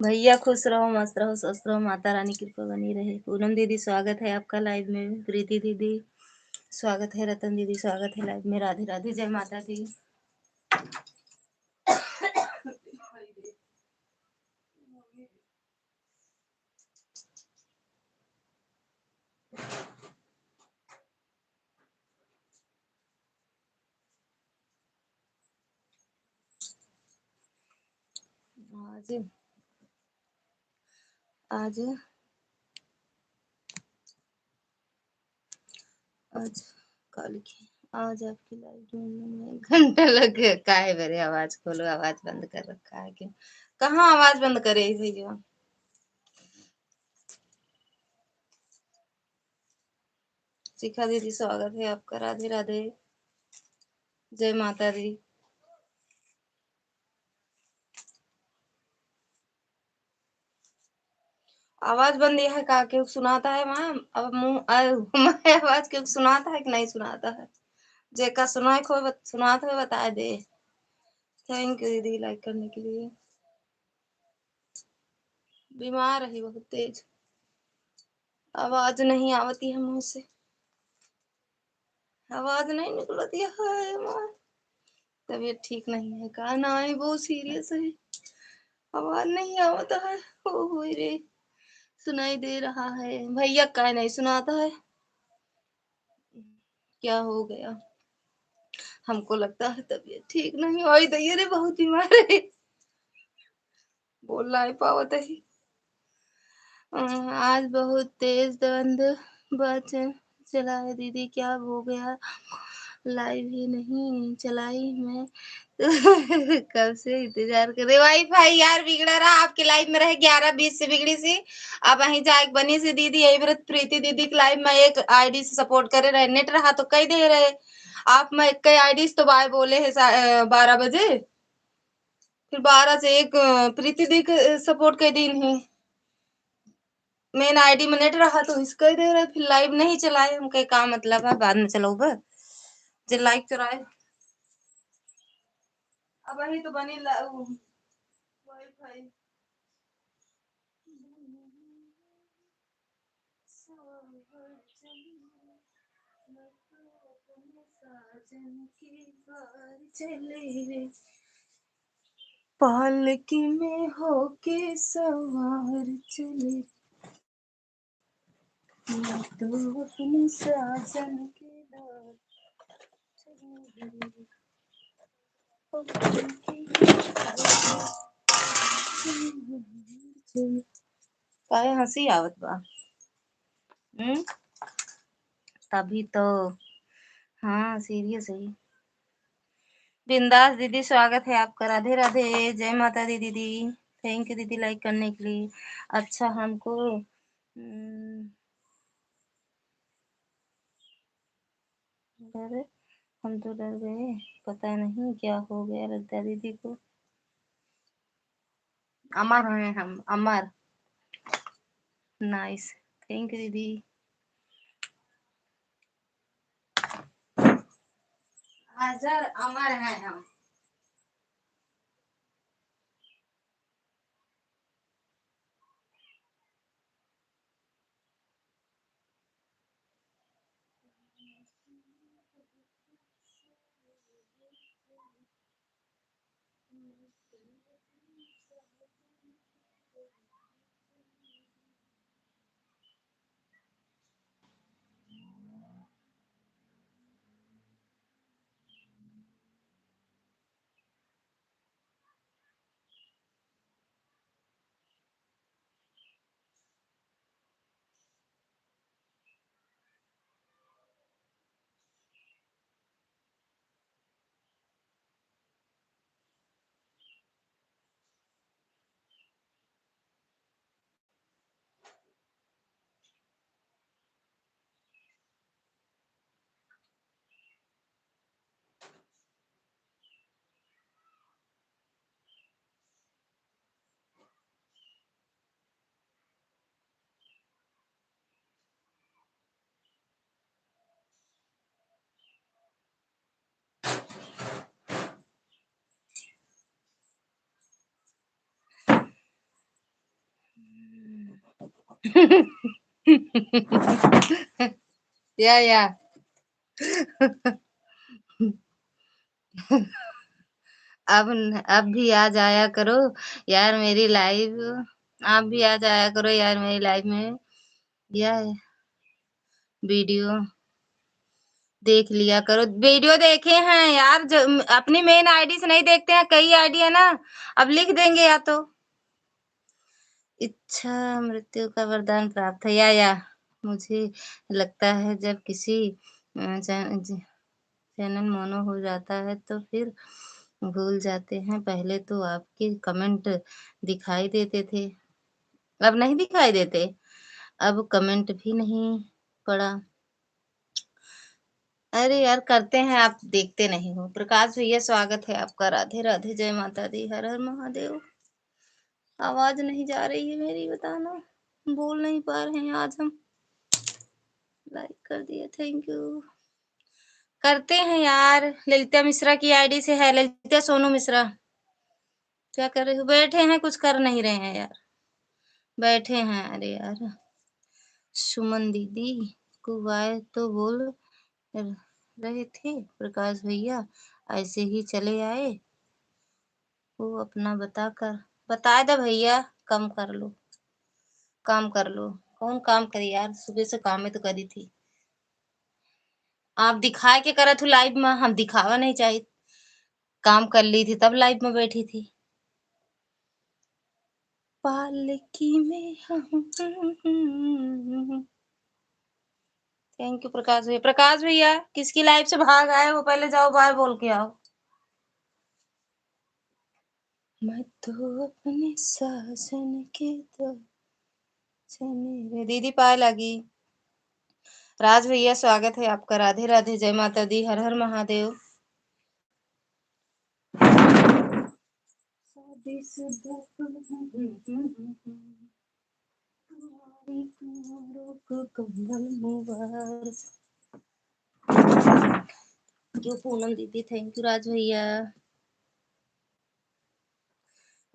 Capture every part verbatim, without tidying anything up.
भैया खुश रहो, मस्त रहो, स्वस्थ रहो, माता रानी कृपा बनी रहे। पूनम दीदी, स्वागत है आपका live में। प्रीति दीदी, स्वागत है। रतन दीदी, स्वागत है live में। राधे राधे, जय माता दी। आज, आज, आज काल की, आज आपकी live ढूंढने में एक घंटा लग गया। काहे मेरे आवाज खोलो, आवाज बंद कर रखा है क्या? कहाँ आवाज बंद करे है भैया? शिखा दीदी, स्वागत है आपका। राधे राधे, जय माता दी। आवाज बंद यह है का? क्यों सुनाता है वहाँ? अब मुँह, अ, मैं आवाज क्यों सुनाता है कि नहीं सुनाता है? जेका सुनाए को बत-, सुनात हो बताए दे। Thank you दीदी, like करने के लिए। बीमार रही बहुत तेज, आवाज नहीं आवती है मुँह से, आवाज नहीं निकलती है हमार। तबीयत ठीक नहीं है का? नहीं, बहुत serious है, आवाज नहीं आवता है। ओ होय रे, सुनाई दे रहा है भैया, का नहीं सुनाता है? क्या हो गया? हमको लगता है तबीयत ठीक नहीं। ओए दैया रे, बहुत बीमार है, बोल नहीं पावत है। अ, आज बहुत तेज दंद बच चला है दीदी, क्या हो गया? Live ही नहीं चलाई मैं। कब से इंतजार कर रहे। Wi-Fi यार बिगड़ा रहा, आपके live में रहे ग्यारह बीस से बिगड़ी सी, अब वहीं जाए बनी सी दीदी। यही व्रत प्रीति दीदी के live में एक ID से support करे रहे, net रहा तो कह दे रहे आप, मैं कई ID से तो बाय बोले है सा-, अ, बारह बजे, फिर बारह से एक, अ, प्रीति दी के, अ, support कर दीन है। Main ID में net रहा तो इसका ही दे रहे, फिर live नहीं चलाए, हमके का मतलब है, बाद में चलाऊबे जे live चलाए। अब वही तो बनी ला-, उ, Wi-Fi। पालकी में होके सवार चले, मैं तो अपने साजन के द्वार चले। काहे हंसी आवत बा? हम्म, तभी तो। हाँ, serious है। बिंदास दीदी, स्वागत है आपका। राधे राधे, जय माता दी दीदी। Thank you दीदी, like करने के लिए। अच्छा, हमको, हम्म, डरे, हम तो डर गए, पता नहीं क्या हो गया लता दीदी को। अमर हैं हम, अमर। Nice, thank you दीदी। हाजिर अमर हैं हम। या, या। अब न-, अब भी आ जाया करो यार मेरी live, आप भी आ जाया करो यार मेरी live में। या video देख लिया करो, video देखे हैं यार, जो अपनी main ID से नहीं देखते हैं, कई ID है ना, अब लिख देंगे या तो। इच्छा मृत्यु का वरदान प्राप्त है, या, या, मुझे लगता है जब किसी, अ, चै-, ज-, channel mono हो जाता है तो फिर भूल जाते हैं, पहले तो आपके comment दिखाई देते थे, अब नहीं दिखाई देते, अब comment भी नहीं पड़ा। अरे यार, करते हैं, आप देखते नहीं हो। प्रकाश भैया, स्वागत है आपका। राधे राधे, जय माता दी, हर हर महादेव। आवाज नहीं जा रही है मेरी, बताना, बोल नहीं पा रहे हैं आज हम। Like कर दिया, thank you। करते हैं यार, ललिता मिश्रा की ID से है, ललिता सोनू मिश्रा। क्या कर रहे हो? बैठे हैं, कुछ कर नहीं रहे हैं यार, बैठे हैं। अरे यार, सुमन दीदी को bye तो बोल रहे थे प्रकाश भैया, ऐसे ही चले आए। वो अपना बता कर, बता दे भैया, कम कर लो, काम कर लो। कौन काम करी यार, सुबह से काम में तो करी थी। आप दिखाए के करत हो live में, हम दिखावा नहीं चाहित। काम कर ली थी तब live में बैठी थी। पालकी में हम। Thank you प्रकाश भैया। प्रकाश भैया, किसकी live से भाग आए हो, पहले जाओ bye बोल के आओ। मैं तो अपने साजन के दर्शन रे। दीदी पाए लागी। राज भैया, स्वागत है आपका। राधे राधे, जय माता दी, हर हर महादेव। शादीशुदा कुंवारी कुंवारों को कंबल मुबारक। क्यों पूनम दीदी, thank you राज भैया।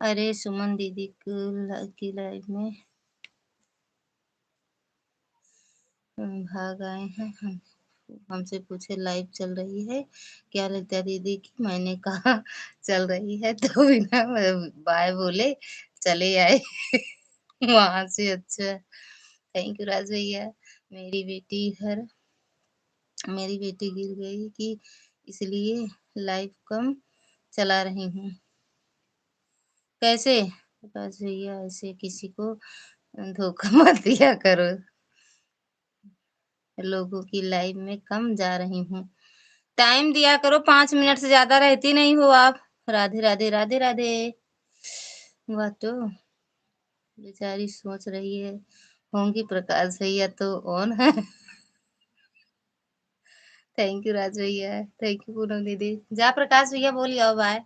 अरे सुमन दीदी को ला-, की live में भाग आए हैं हम, हमसे पूछे live चल रही है क्या ललिता दीदी की? मैंने कहा चल रही है, तो बिना bye बोले चले आए वहाँ से। अच्छा, thank you राज भैया। मेरी बेटी हर, मेरी बेटी गिर गई कि इसलिए live कम चला रही हूँ। कैसे? प्रकाश भैया, ऐसे किसी को धोखा मत दिया करो। लोगों की live में कम जा रही हूँ, time दिया करो, पाँच मिनट से ज्यादा रहती नहीं हो आप। राधे राधे, राधे राधे। वाह, तो बेचारी सोच रही है, होंगी प्रकाश भैया तो on है। Thank you राज भैया, thank you पूनम दीदी। जा प्रकाश भैया, बोल आओ bye।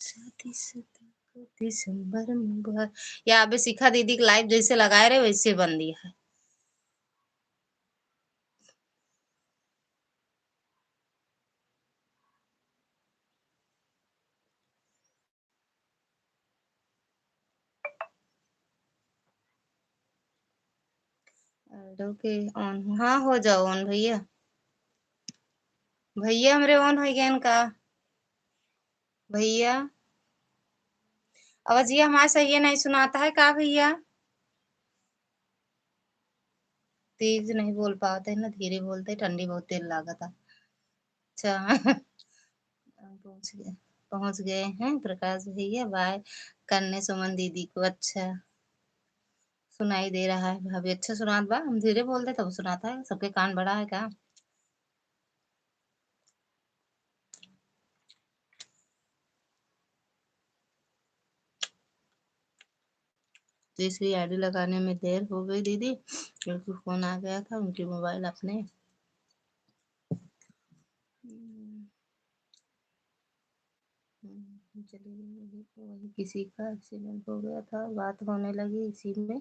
शादीशुदा को दिसंबर मुबारक। या अबे शिखा दीदी के live जैसे लगाए रहे वैसे बन दिया है। OK, on। हाँ, हो जाओ on भैया। भैया हमरे on हो गए का? भैया, आवाजिया हमारा सही नहीं सुनाता है का भैया? तेज नहीं बोल पाते हैं ना, धीरे बोलते, ठंडी बहुत तेज लागत है। अच्छा। पहुँच गए, पहुँच गए हैं प्रकाश भैया। Bye करने सुमन दीदी को। अच्छा, सुनाई दे रहा है भाभी। अच्छा सुनात बा, हम धीरे बोलते तब सुनाता है, सबके कान बड़ा है का? दूसरी ID लगाने में देर हो गई दीदी, क्योंकि फोन आ गया था उनके मोबाइल अपने। हम्म, चलिए, वही, वही किसी का एक्सीडेंट हो गया था, बात होने लगी, इसी में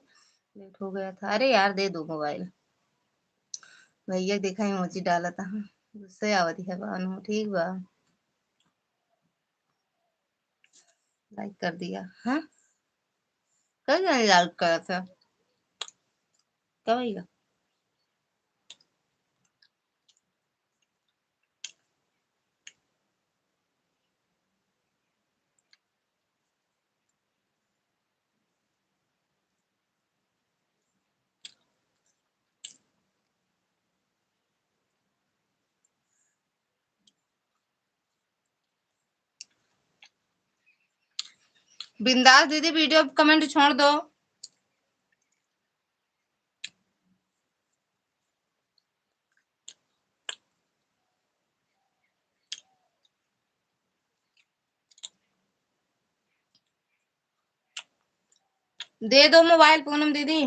लेट हो गया था। अरे यार, दे दो मोबाइल। भैया देखा, इमोजी डाला था, हाँ, गुस्से आवत है बानू, ठीक बा। लाइक कर दिया, हाँ? कई जने लाइक करत है? का भैया? बिंदास दीदी, वीडियो कमेंट छोड़ दो। दे दो मोबाइल पूनम दीदी।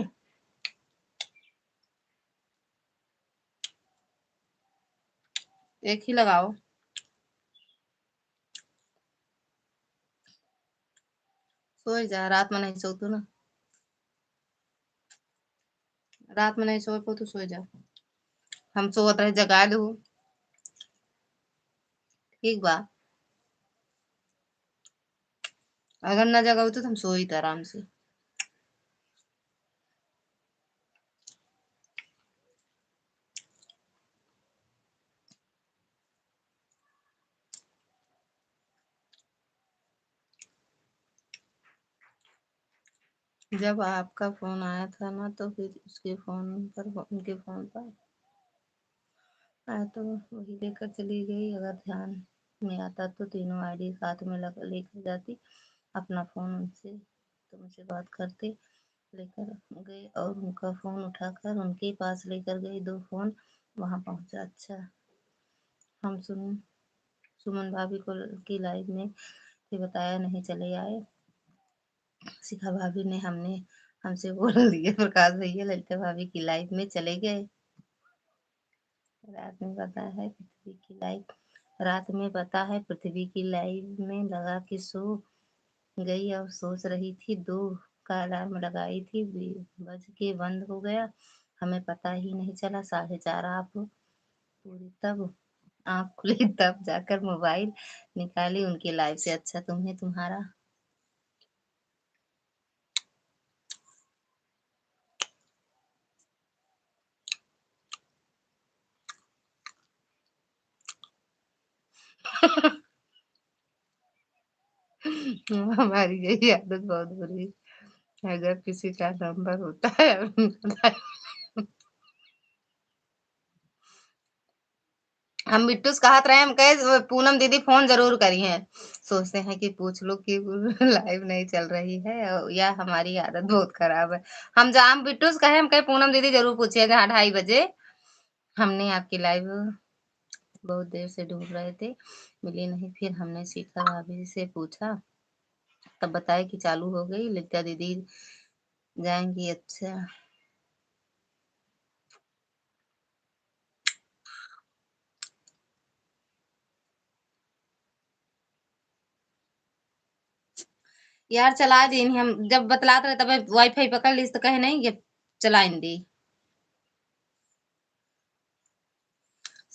एक ही लगाओ। सोई जा, रात में नहीं सोतू ना, रात में नहीं सोए पो तो सोई जा। हम सोवत रहे, जगा दू। ठीक बा, अगर ना जगाऊ तो हम सोई त आराम से। जब आपका फोन आया था ना, तो फिर उसके फोन पर, उनके फोन पर आया, तो वही लेकर चली गई। अगर ध्यान में आता तो तीनों आईडी साथ में लग-, लेकर जाती, अपना फोन उनसे, तुमसे बात करते। लेकर गए और उनका फोन उठाकर उनके पास लेकर गए। दो फोन वहाँ पहुँचा। अच्छा, हम सुन, सुमन भाभी को ल-, की लाइव में थे बताया नहीं, चले आए। शिखा भाभी ने हमने, हमसे बोल दिए, प्रकाश भैया ललिता भाभी की लाइव में चले गए। रात में बता है पृथ्वी की लाइव, रात में बता है पृथ्वी की लाइव में लगा के सो गई और सोच रही थी, दो का अलार्म लगाई थी, बी-, बज के बंद हो गया, हमें पता ही नहीं चला। साढ़े चार आप पूरी तब आँख खुली, तब जाकर मोबाइल निकाली उनकी लाइव से। अच्छा, तुम्हें तुम्हारा हमारी यही आदत बहुत बुरी है। अगर किसी का नंबर होता है और उनका हम बिट्टू से कहत रहे, हम कहे, "पूनम दीदी फोन जरूर करी हैं।" सोचते हैं कि पूछ लो कि लाइव नहीं चल रही है, और या हमारी आदत बहुत खराब है। हम जा, हम बिट्टू से कहे, हम कहे, "पूनम दीदी जरूर पूछिए, जहाँ ढाई बजे।" हमने आपकी लाइव बहुत देर से ढूंढ रहे थे, मिली नहीं। फिर हमने शिखा भाभी से पूछा, तब बताए कि चालू हो गई, ललिता दीदी जाएंगी। अच्छा, यार, चला दीन, हम जब बतलात रहे तब वाईफाई पकड़ लीस तो कहे नहीं कि चलाइन दी।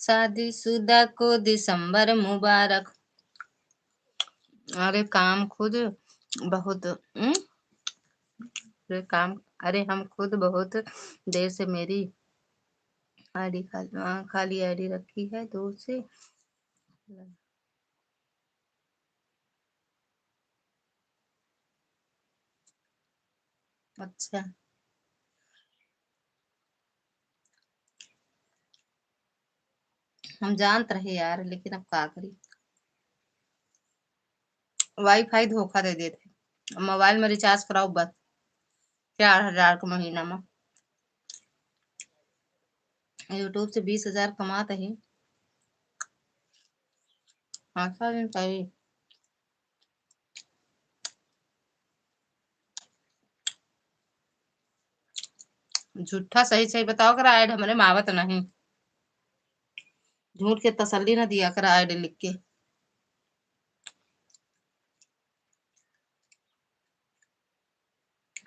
शादीशुदा को दिसंबर मुबारक। अरे काम खुद बहुत, उम, अरे काम, अरे हम खुद बहुत देर से मेरी आईडी खाली, हाँ, खाली आईडी रखी है दो से। अच्छा, हम जानत रहे यार, लेकिन अब का करी, वाईफाई धोखा दे देते। अब मोबाइल में रिचार्ज कराओ बस, चार हजार के महीना में। YouTube से बीस हजार कमात ही। हाँ, सारे सही। झूठा सही सही बताओ, अगर ऐड हमरे में आवत नहीं। झूठ के तसल्ली ना दिया करा ऐड लिख के।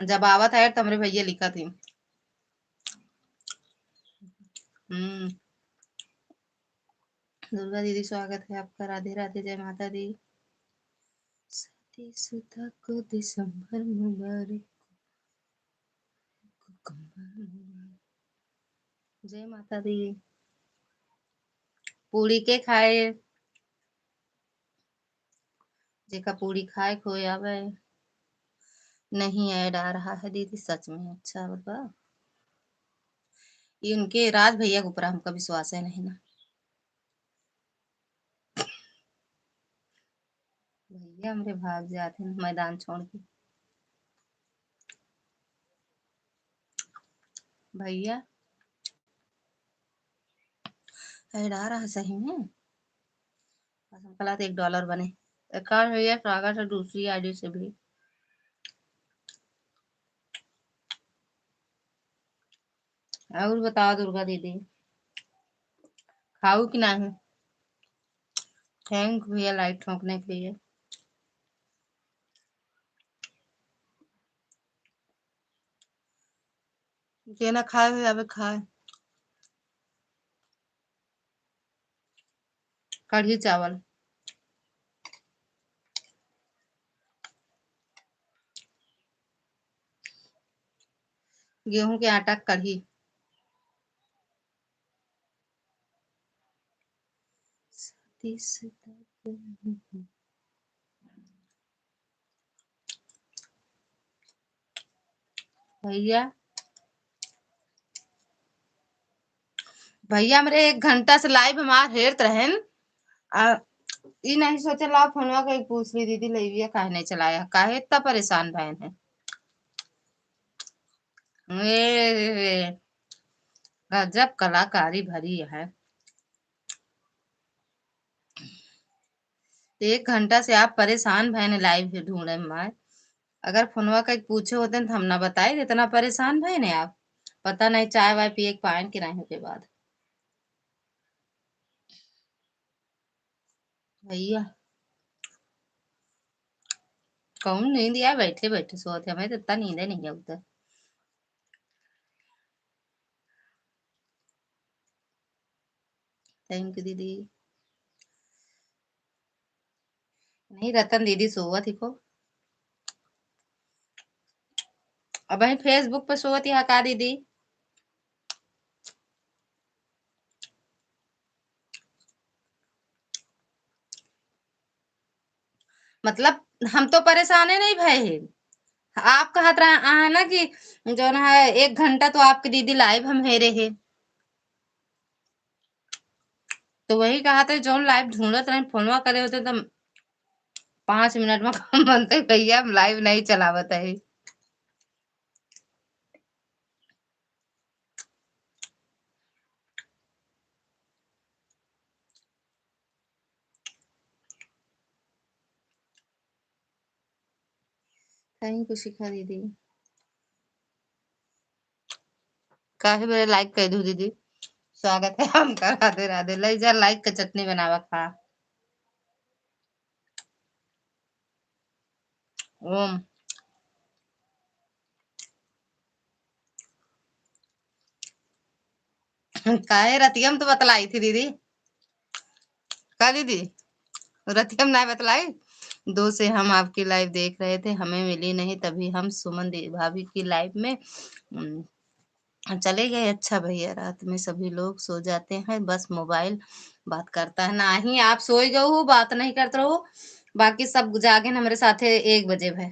जब आवत है तो हमरे भैया लिखा थी। हम्म। दुर्गा दीदी, स्वागत है आपका। राधे राधे, जय माता दी। शादीशुदा को दिसंबर मुबारक, को कंबल मुबारक। जय माता दी। पूड़ी के खाए, जेका पूड़ी खाए खोए आवे। नहीं, ऐड आ रहा है दीदी, सच में अच्छा बाबा। ये उनके राज भैया के ऊपर हमका विश्वास है नहीं ना। भैया हमरे भाग जात हैं मैदान छोड़ के। भैया, ऐड आ रहा सही में? बस हम कला तो एक डॉलर बने। एक और भैया स्वागत है दूसरी आईडी से भी। और बताओ दुर्गा दीदी, खाऊ कि नहीं? थैंक भैया लाइक ठोकने के लिए। जे ना खाए हो, जावे खाए। कढ़ी चावल, गेहूं के आटा के कढ़ी। भैया, भैया हमरे एक घंटा से लाइव हमार हेरत रहेन, आ, ई नहीं सोचे ला फोनवा के पूछ ली, "दीदी लाइविया काहे नहीं चलाया, काहे इतना परेशान भयन है?" ए, गजब कलाकारी भरी है। एक घंटा से आप परेशान भयन लाइव ढूंढे में। अगर फोनवा का पूछे होते तो हम ना बताए, इतना परेशान भयन आप। पता नहीं चाय वाय पिए के पाएन कि नहीं के बाद। भैया, कौन नींद यार, बैठे बैठे सोते, हमें तो इतना नींद नहीं आवता। थैंक यू दीदी। नहीं, रतन दीदी सोवत ही को। अब वहीं Facebook पे सोवत ही का दीदी? मतलब, हम तो परेशाने नहीं भए हैं। आप कहत रहे, आ, ना कि जौन है, एक घंटा तो आपके दीदी लाइव हम हेरे हैं। तो वही कहत है, जौन लाइव ढूंढत रहे, फोनवा करे होते तो पाँच मिनट में काम बनते, भैया हम लाइव नहीं चलावत है। थैंक यू शिखा दीदी। काहे बरे लाइक कर दू दीदी, स्वागत है हमका। राधे राधे। ले जा लाइक के चटनी बनावा खा। ओम। काहे रतिया में तो बतलाई थी दीदी? का दीदी? रतिया में ना बतलाई। दो से हम आपकी लाइव देख रहे थे, हमें मिली नहीं, तभी हम सुमन दी-, भाभी की लाइव में, उम, चले गए। अच्छा भैया, रात में सभी लोग सो जाते हैं, बस मोबाइल बात करता है। नाही, आप सोई गए हो, बात नहीं करते रहो, बाकी सब जागे न हमरे साथे एक बजे भए।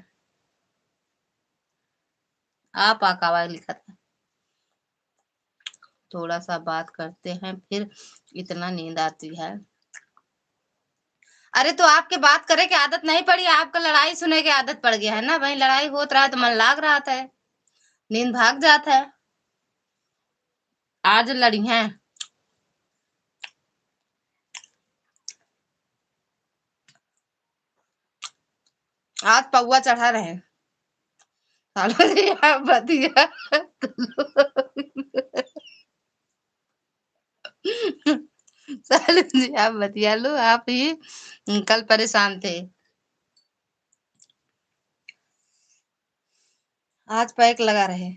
आप आकावा लिखत है। थोड़ा सा बात करते हैं, फिर इतना नींद आती है। अरे, तो आपके बात करे के आदत नहीं पड़ी, आपका लड़ाई सुने के आदत पड़ गया है ना भाई। लड़ाई होत रहा तो मन लाग रहा था, नींद भाग जात है। आज लड़ी हैं। आज पौआ चढ़ा रहे। सालू जी, आप बतिया। सालू जी, आप बतिया लो, आप ही कल परेशान थे। आज पैक लगा रहे।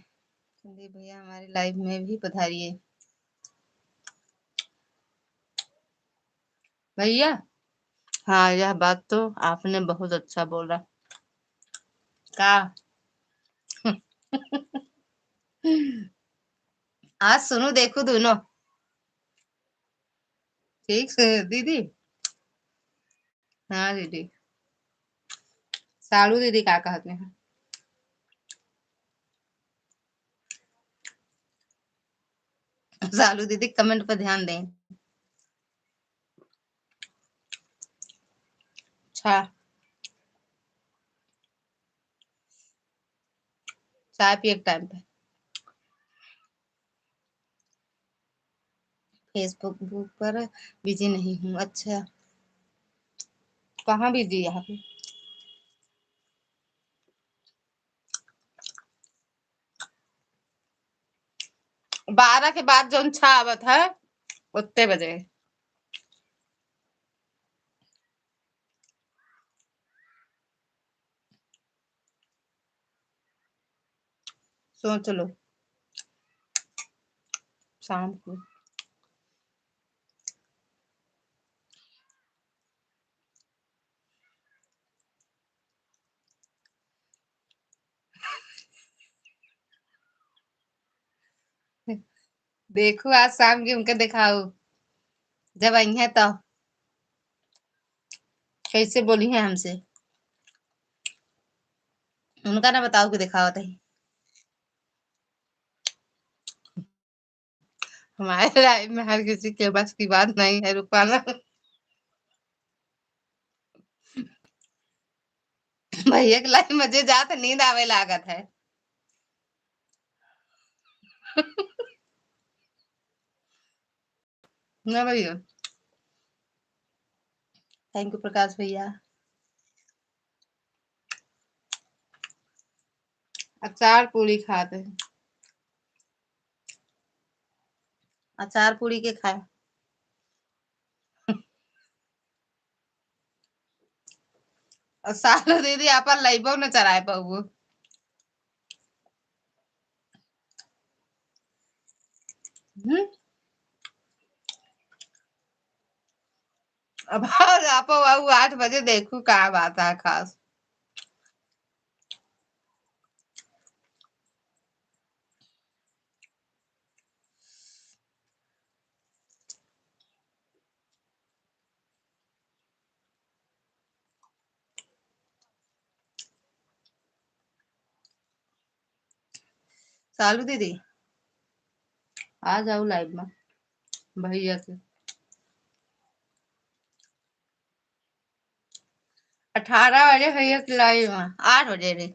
संदीप भैया, हमारे लाइव में भी पधारिए। भैया, हाँ, यह बात तो आपने बहुत अच्छा बोला। का? आज सुनू देखू दोनों। ठीक से दीदी। हाँ दीदी। सालू दीदी का कहत हैं? सालू दीदी comment पर ध्यान दें। अच्छा। चाय पिए के time पे। Facebook पर busy नहीं हूँ। अच्छा, कहाँ busy है आप? बारह के बाद जौन छा आवत है, उतने बजे। सोच लो, शाम को। देखू, आज शाम के उनके देखाऊ, जब अइहें तो कैसे बोलिहें हमसे। उनका ना बताऊ कि देखावत ही। हमारे live में हर किसी के बस की बात नहीं है रुपाना। भैया के live में जे जात नींद आवे लागत है। ना भैया। Thank you प्रकाश भैया। अचार पूरी खाते हैं। अचार पूरी के खाए। और सालू दीदी आपन लइबो न चराए पाउबो। हम्म? अब आप, आप आठ बजे देखू का बात है खास। सालू दीदी, आ जाओ live में भैया के। अठारह बजे भैया के live में, आठ बजे रे।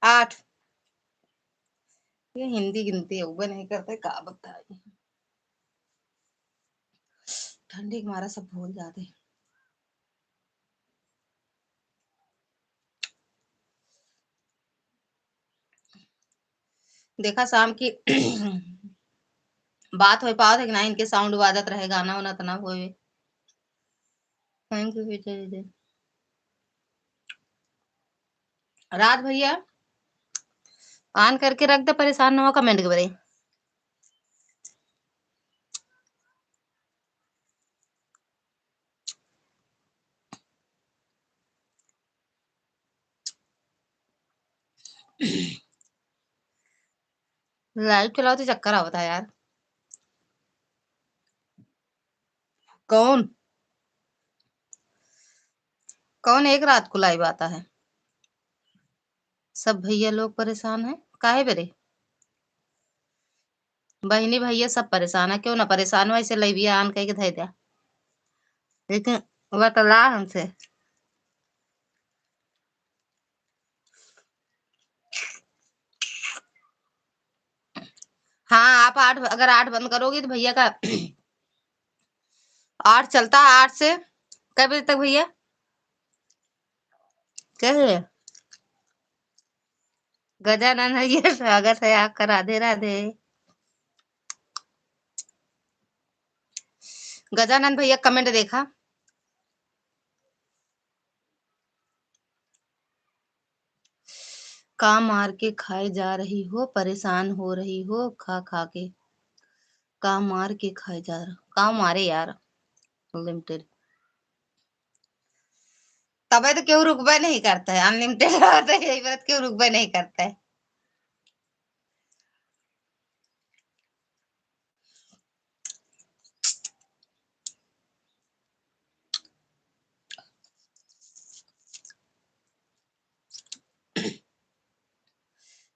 आठ। ये हिंदी गिनती अउबे नहीं करते, का बताई। ठंडी के मारा सब भूल जाते। देखा शाम की बात हो पावत है कि ना, इनके sound बाजत रहे, गाना वाना त ना होए। Thank you बेटा दीदी। राज भैया on करके रख दे, परेशान न हो comment के बरे। Live चलाओ तो चक्कर आवता है यार। कौन, कौन एक रात को live आता है? सब भैया लोग परेशान हैं, काहे बरे? बहिनी भैया सब परेशान है, क्यों ना परेशान हो, ऐसे live on कह के धै द्या। लेकिन बतला हमसे। हाँ, आप आठ, अगर आठ बंद करोगी तो भैया का आठ चलता है, आठ से कै बजे तक भैया? चल। गजानन भैया, स्वागत है आपका, राधे राधे। गजानन भैया comment देखा। का मार के खाए जा रही हो, परेशान हो रही हो खा खा के। का मार के खाए जा रहा, का मारे यार, अनलिमिटेड। तबे तो केहू रुकबे नहीं करता है, अनलिमिटेड रहता है, यही बात, केहू रुकबे नहीं करता है।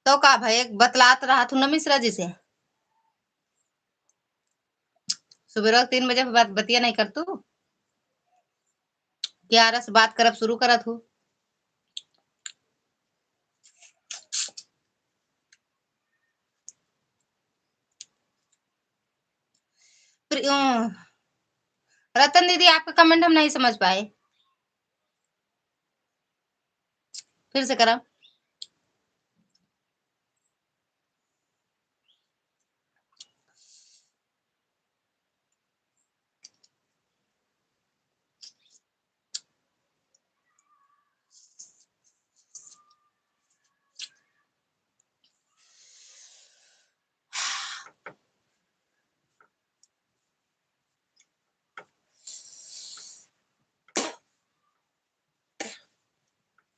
तो का भाई, एक बतलात रहा तू ना मिश्रा जी से, सुबह तीन बजे के बाद बतिया नहीं कर तू, ग्यारह से बात करब शुरू करत हूँ। प्रि-, अ, रतन दीदी, आपका कमेंट हम नहीं समझ पाए, फिर से करा।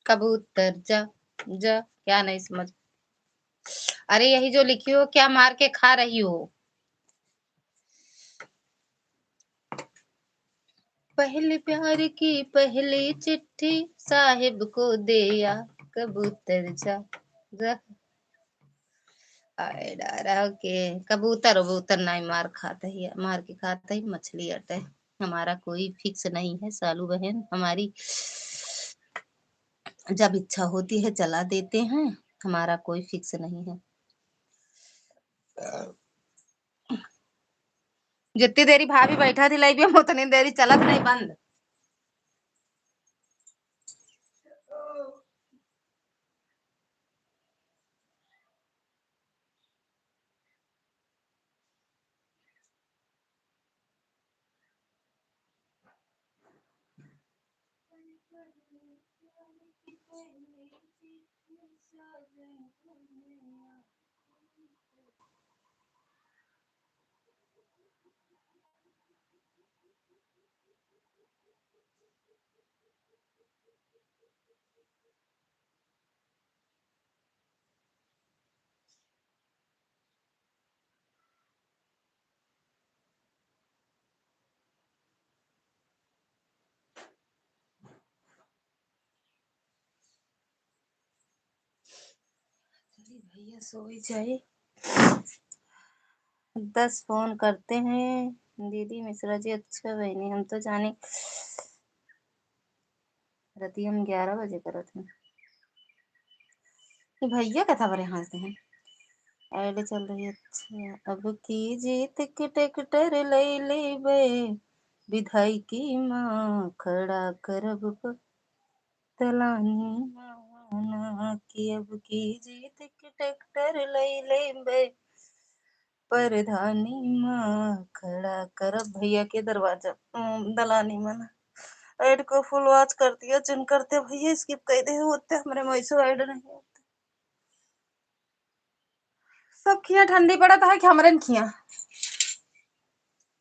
कबूतर जा, जा, क्या नहीं समझ। अरे यही जो लिखी हो, क्या मार के खा रही हो? पहले प्यार की पहली चिट्ठी साहिब को दे या, कबूतर जा, जा। आए डारा के कबूतर, कबूतर नहीं मार खात है, मार के खात है, मछली अटे। हमारा कोई फिक्स नहीं है सालू बहन, हमारी जब इच्छा होती है चला देते हैं, हमारा कोई फिक्स नहीं है। जितनी देरी भाभी बैठा थी लाइव में, उतनी देरी चलत नहीं बंद। चलिए भैया सोई जाए। दस फोन करते हैं दीदी मिश्रा जी। अच्छा बहनी, हम तो जाने रतिया में ग्यारह बजे करत हैं। ये भैया कथा बरे हंसते हैं। ऐड चल रही है। अच्छा, अब की जीत के ट्रैक्टर ले लेबे, विधायकी माँ खड़ा करब प-, दलानी माँ ना, कि अब की जीत के ट्रैक्टर ले लेबे, परधानी माँ खड़ा करब भैया के दरवाजा, उम, दलानी माँ ना। ऐड को फुल वॉच कर दिया, जिन करते भैया स्किप कर दे होते, हमरे में ऐसे ऐड नहीं होते। सब खिया ठंडी पड़त है कि हमरे न खिया?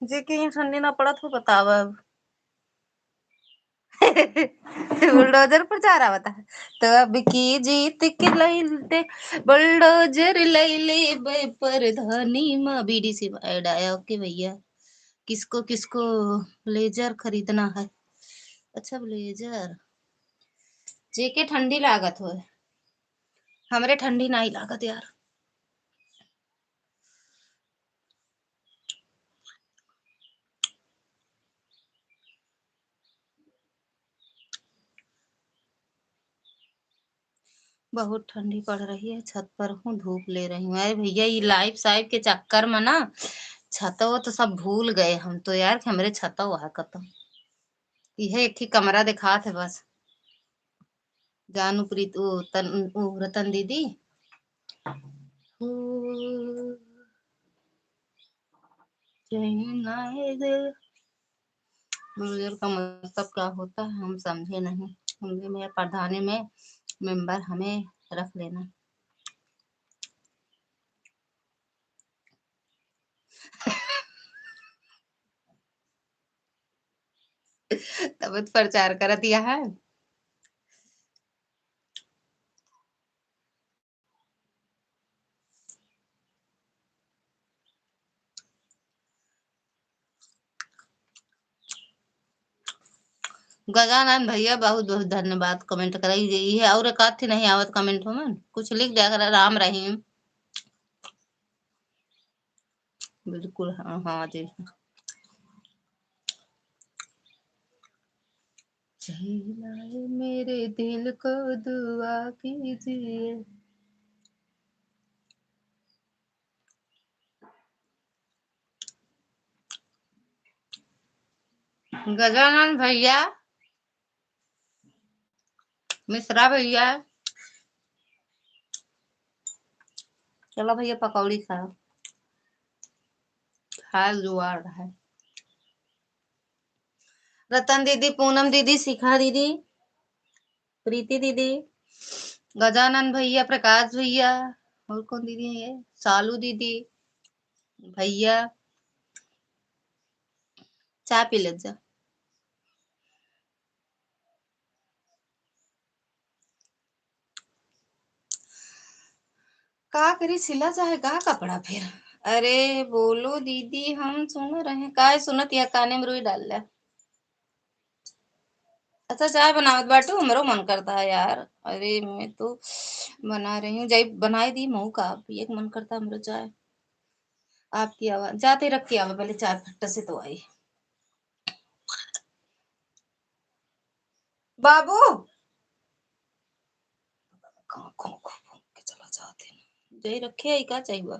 जे के यहाँ ठंडी ना पड़त हो, बतावा अब। बुलडोजर पर जा रहा बता। तो अब की जीत के लैते बुलडोजर ले लेबे, परधानी माँ बीडीसी में ऐड आया। ओके भैया, किसको किसको ब्लेजर खरीदना है? अच्छा ब्लेजर, जेके ठंडी लागत होए, हमरे ठंडी नाई लागत यार। बहुत ठंडी पड़ रही है, छत पर हूँ, धूप ले रही हूँ। अरे भैया, ये लाइव साइव के चक्कर में ना छतवा तो सब भूल गए हम तो यार, कि हमरे छतवा है कतौ। यह एक ही कमरा दिखात है बस। जानू प्रीत, ओ, तन-, ओ, रतन दीदी। ओ, चैन आए दिल। बुलडोजर का मतलब क्या होता है, हम समझे नहीं। समझे मेरे प्रधानी में मेंबर हमें रख लेना। तब तो प्रचार करत यहाँ है। गजानन भैया, बहुत बहुत धन्यवाद comment कराई। ये और एक आध ठे नहीं आवत comment हो मन, कुछ लिख दिया करा, राम रहीम। बिल्कुल, हाँ, हाँ जी। शहनाए मेरे दिल को दुआ कीजिए। गजानन भैया, मिश्रा भैया, चलो भैया पकौड़ी खाओ, खाए जुआर है। रतन दीदी, पूनम दीदी, शिखा दीदी, प्रीति दीदी, गजानन भैया, प्रकाश भैया, और कौन दीदी है ये? सालू दीदी, भैया, चाय पी लेत जा। का करी, सिला चाहे का कपड़ा फिर? अरे बोलो दीदी, हम सुन रहे हैं। काय सुनत या काने में रुई डाल ले। अच्छा, चाय बनावत बाटू, हमरो मन करता है यार। अरे मैं तो बना रही हूँ, जाई बनाए दी मऊ का, पिए के मन करता हमरो चाय। आपकी आवाज जाते रख के आवा, पहले चाय फट्टा से तो आई। बाबू, कहाँ, कहाँ, कहाँ, कहाँ के चला जाते हैं? जय रखे है, का चाहिए?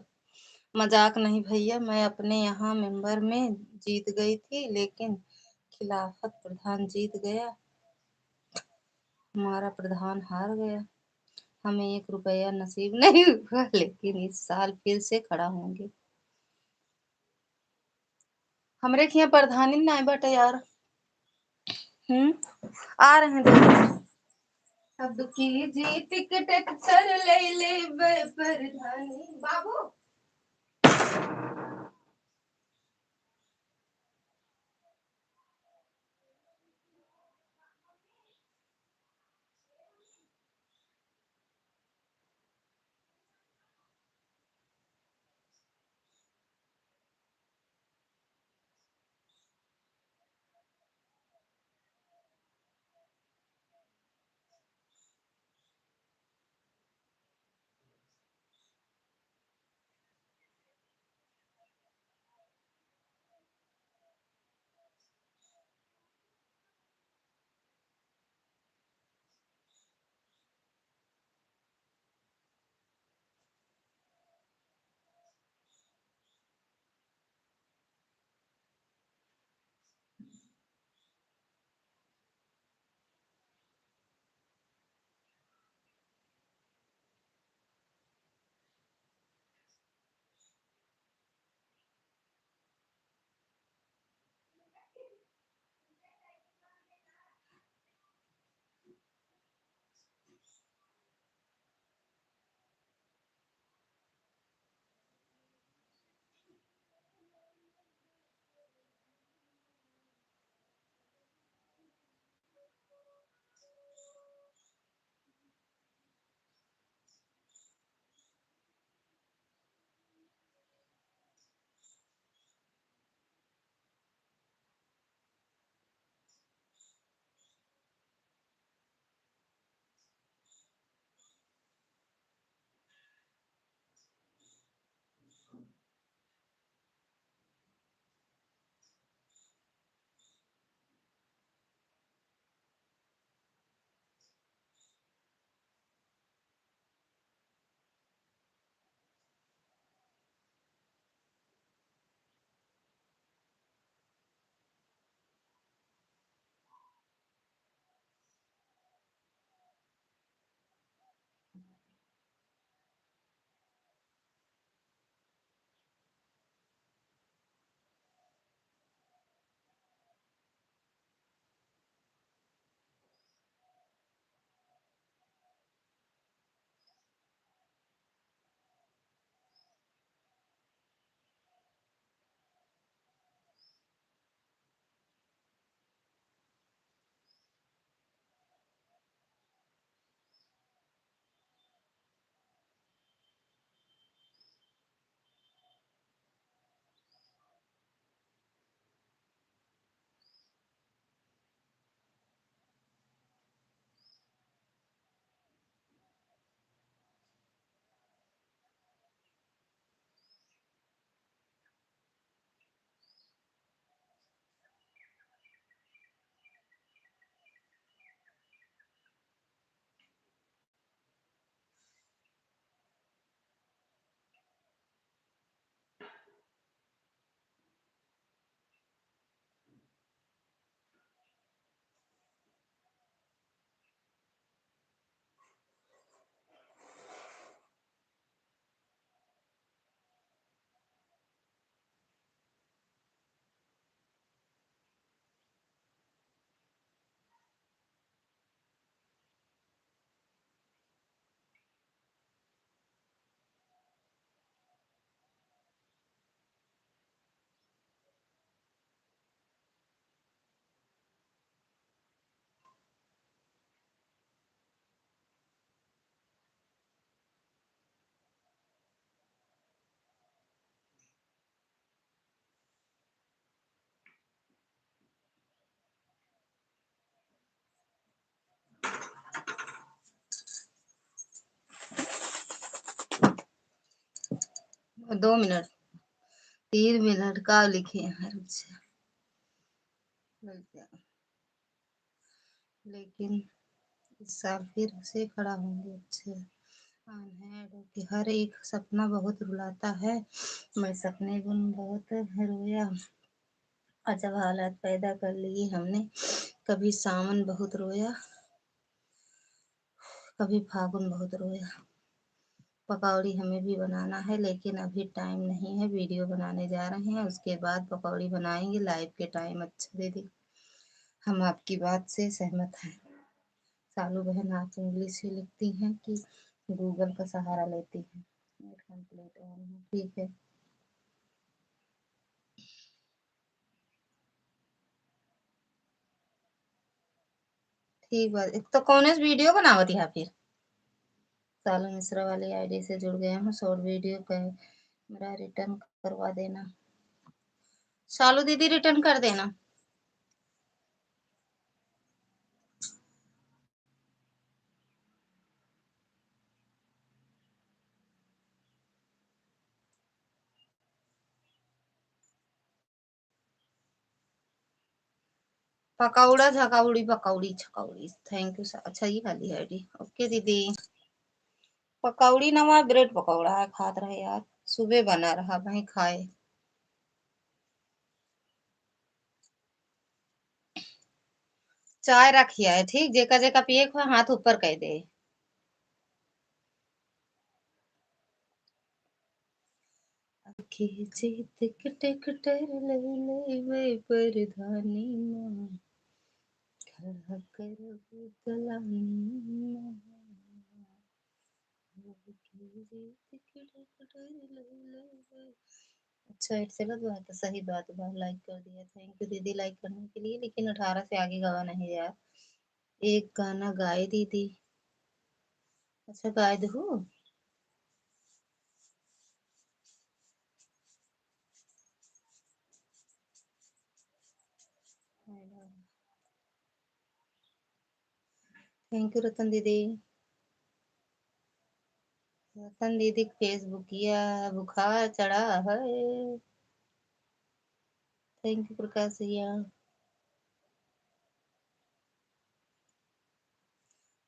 मजाक नहीं भैया, मैं अपने यहाँ member में जीत गई थी, लेकिन खिलाफत प्रधान जीत गया, हमारा प्रधान हार गया। हमें एक रुपया नसीब नहीं हुआ, लेकिन इस साल फिर से खड़ा होंगे। हमरे के यहाँ प्रधानी ना बाटे यार। हम्म, आ रहे हैं, देखो। अब की जीत के ट्रैक्टर ले ले ब-, प्रधानी बाबू। दो मिनट, तीन मिनट का लिखे हैं, रुक जा। रुक जा। लेकिन इस साल फिर से खड़ा होंगे। अच्छा, आन है कि हर एक सपना बहुत रुलाता है। मैं सपने गुन बहुत रोया, अजब हालात पैदा कर लिए हमने। कभी सावन बहुत रोया, कभी फागुन बहुत रोया। पकौड़ी हमें भी बनाना है, लेकिन अभी टाइम नहीं है। वीडियो बनाने जा रहे हैं, उसके बाद पकौड़ी बनाएंगे। लाइव के टाइम। अच्छा दीदी, हम आपकी बात से सहमत हैं। सालू बहन, आप इंग्लिश ही लिखती हैं कि गूगल का सहारा लेती हैं? नेट कंप्लीट ऑन है, ठीक है। ठीक बा, एक तो कौन वीडियो बनावत यहाँ फिर? सालू मिश्रा वाली आईडी से जुड़ गया हूँ, शॉर्ट वीडियो कैमरा रिटर्न करवा देना। सालू दीदी रिटर्न कर देना। पकौड़ा झकौड़ी पकौड़ी छकौड़ी। Thank you. अच्छा, ये वाली आईडी। ओके दीदी। पकौड़ी नवा ब्रेड पकौड़ा है, खात रहे यार, सुबह बना रहा, वहीं खाए। चाय रखिया है, ठीक, जेका जेका पिए को हाथ ऊपर कह दे। आँखी जीत कटे कटर ले ले वे परधानी माँ, खड़ा करब दलानी माँ। आँखी जीत कटे कटर ले ले वे। अच्छा, एक चलत बात है, सही बात बा, लाइक कर दिया, थैंक यू दीदी लाइक करने के लिए। लेकिन अठारह से आगे गवा नहीं यार, एक गाना गाए दीदी। अच्छा, गाए दहू। थैंक यू रतन दीदी। रतन दीदी के फेसबुकिया बुखार चढ़ा है। थैंक यू प्रकाश भैया।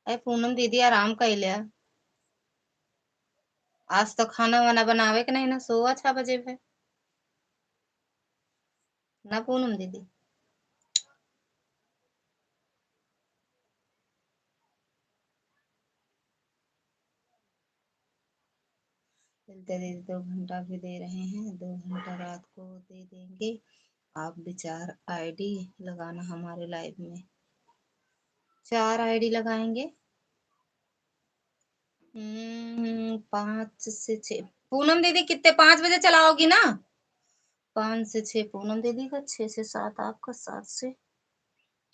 अरे पूनम दीदी आराम कर लिया। आज तो खाना वाना बनावे के नहीं ना, सोवा छह बजे भे ना पूनम दीदी। चलते दीदी दो घंटा भी दे रहे हैं, दो घंटा रात को दे देंगे। आप भी चार आईडी लगाना हमारे लाइव में, चार आईडी लगाएंगे। हम्म, पाँच से छः। पूनम दीदी कितने, पाँच बजे चलाओगी ना? पाँच से छः पूनम दीदी का, छः से सात आपका, सात से,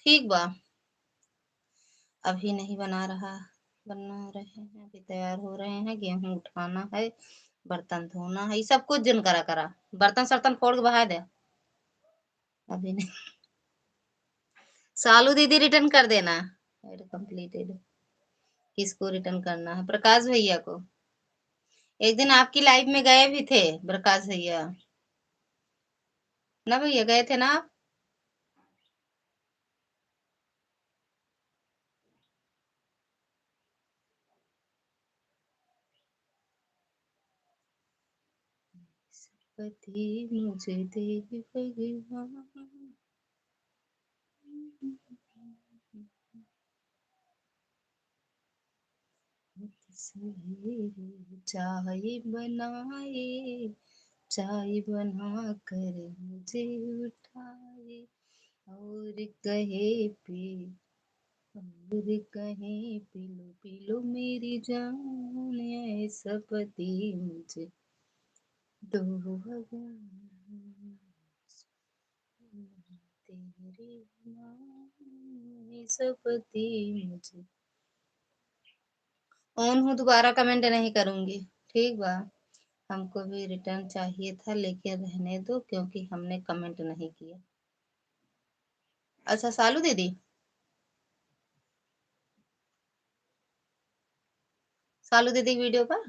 ठीक बा। अभी नहीं बना रहा, बना रहे हैं, अभी तैयार हो रहे हैं। गेहूं उठाना है, बर्तन धोना है, ये सब कुछ जिन करा करा। बर्तन सर्तन फोड़ के बहा दे। अभी नहीं। सालू दीदी रिटर्न कर देना। Add completed. किसको रिटर्न करना है? प्रकाश भैया को। एक दिन आपकी लाइव में गए भी थे प्रकाश भैया, ना भैया, गए थे ना आप? पति मुझे दे भगवान। सवेरे चाय बनाए, चाय बना कर मुझे उठाए, और कहे पी, और कहे पी लो, पी लो मेरी जान, ऐसा पति मुझे दो भगवान। तेरी माँ, ऐसा पति मुझे। ऑन हूँ, दोबारा कमेंट नहीं करूँगी, ठीक बा। हमको भी रिटर्न चाहिए था, लेकिन रहने दो, क्योंकि हमने कमेंट नहीं किया। अच्छा, सालू दीदी, सालू दीदी की वीडियो पर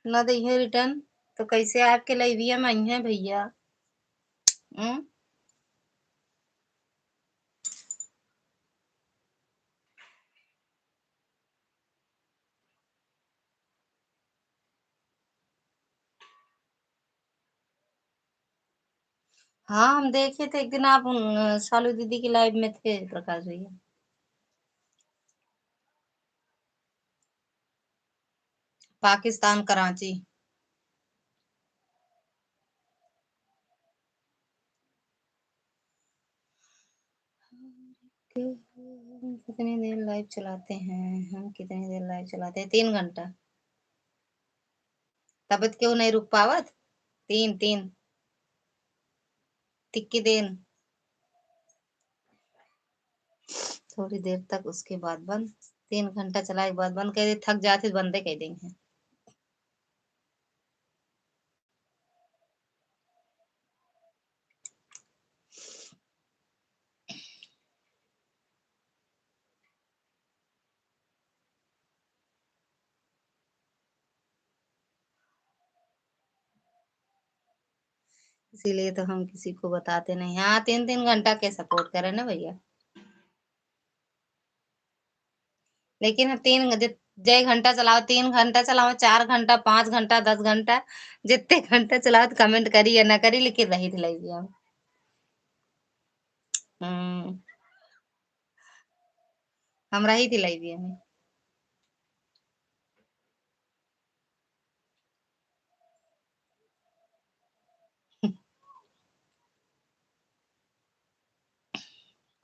ना दइहे return, तो कैसे आपके live में आई हैं भैया? हम्म? हाँ, हम देखे थे एक दिन आप उन, अ, शालू दीदी की live में थे, प्रकाश भैया। पाकिस्तान, कराची। कितनी देर live चलाते हैं हम, कितनी देर live चलाते हैं? तीन घंटा। तब क्यों नहीं रुक पावत? तीन, तीन। तिक्की देन। थोड़ी देर तक, उसके बाद बंद। तीन घंटा चलाए के बाद बंद कर दे, थक जाते बंदे कर देंगे। इसीलिए तो हम किसी को बताते नहीं। हाँ, तीन तीन घंटा के support करें ना भैया। लेकिन हम तीन घ-, जे-, जे घंटा चलाओ, तीन घंटा चलाओ, चार घंटा, पाँच घंटा, दस घंटा, जितने घंटा चलाओ तो comment करी या ना करी, लेकिन रही थी live हम। हम्म। हम रही थी live में।